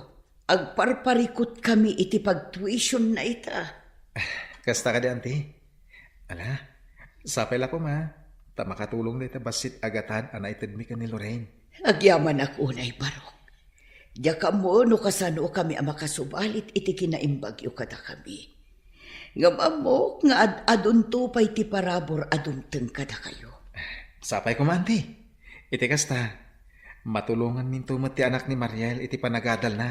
agparparikutkami iti pagtuition na ita. Kasta kadi, Anti? Ala, sapay la koma, ta makatulong dayta bassit a gatad a naitedmi ken ni Lorraine. Agyamanak unay, Barok. Diak ammo no kasanokami a makasubalit iti kinaimbagyo kadakami. Ngem ammok nga ad-adunto pay ti parabur a dumteng kadakayo. Sapay koma, Anti. Iti kasta, matulonganminto met ti anak ni Mariel iti panagadalna.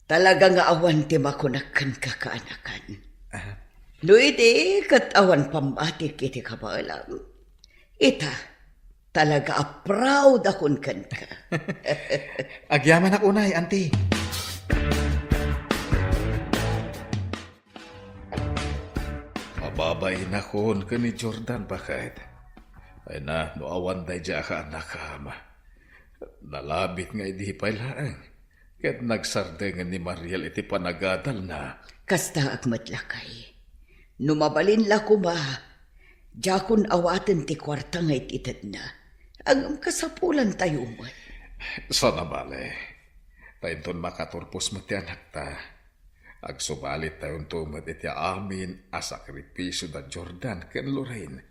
Talaga nga awan ti makunak kenka, kaanakan. Ah. No idi ket awan pammatik iti kabaelam, ita, talaga a proud akon kenka. Agyamanak unay, Anti. Mababainak ken ni Jordan, baket. Ay na, no awan daydiay a kaanakam. Nalabit nga idi pay laeng. Ket nagsardengen ni Mariel iti panagadalna. Kastaak met, lakay. No mabalin la koma, diakon awaten ti kuarta nga it-itedna. Ngem kasapulantayo met. Sana bale. Ta inton makaturpos met ti anakta, agsubalittayonto met iti amin a sakripisio da Jordan ken Lorraine.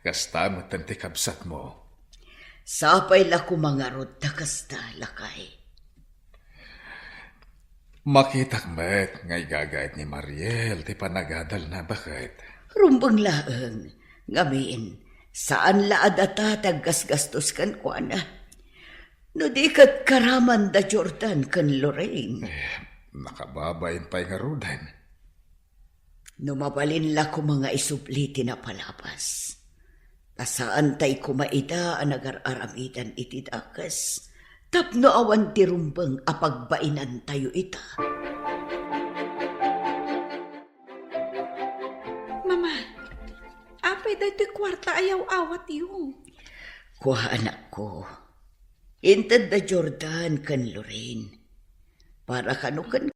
Kasta met ti kabsatmo. Sapay la koma ngarud ta kasta, lakay. Makitak met nga igagayat ni Mariel ti panagadalna, baket. Rumbeng laeng, ngamin, saan la a data ti aggasgastos kenkuana. No di ket karaman da Jordan ken Lorraine. Eh, nakababain pay ngaruden. No mabalin la koma nga isubli ti napalabas, ta saantay koma ida a nagar-aramidan iti dakes tapno awan ti rumbeng a pagbainantayo ita. Mama, apay daytoy kuarta a yaw-awatyo? Kua, anakko. Inted da Jordan ken Lorraine. Para kano ken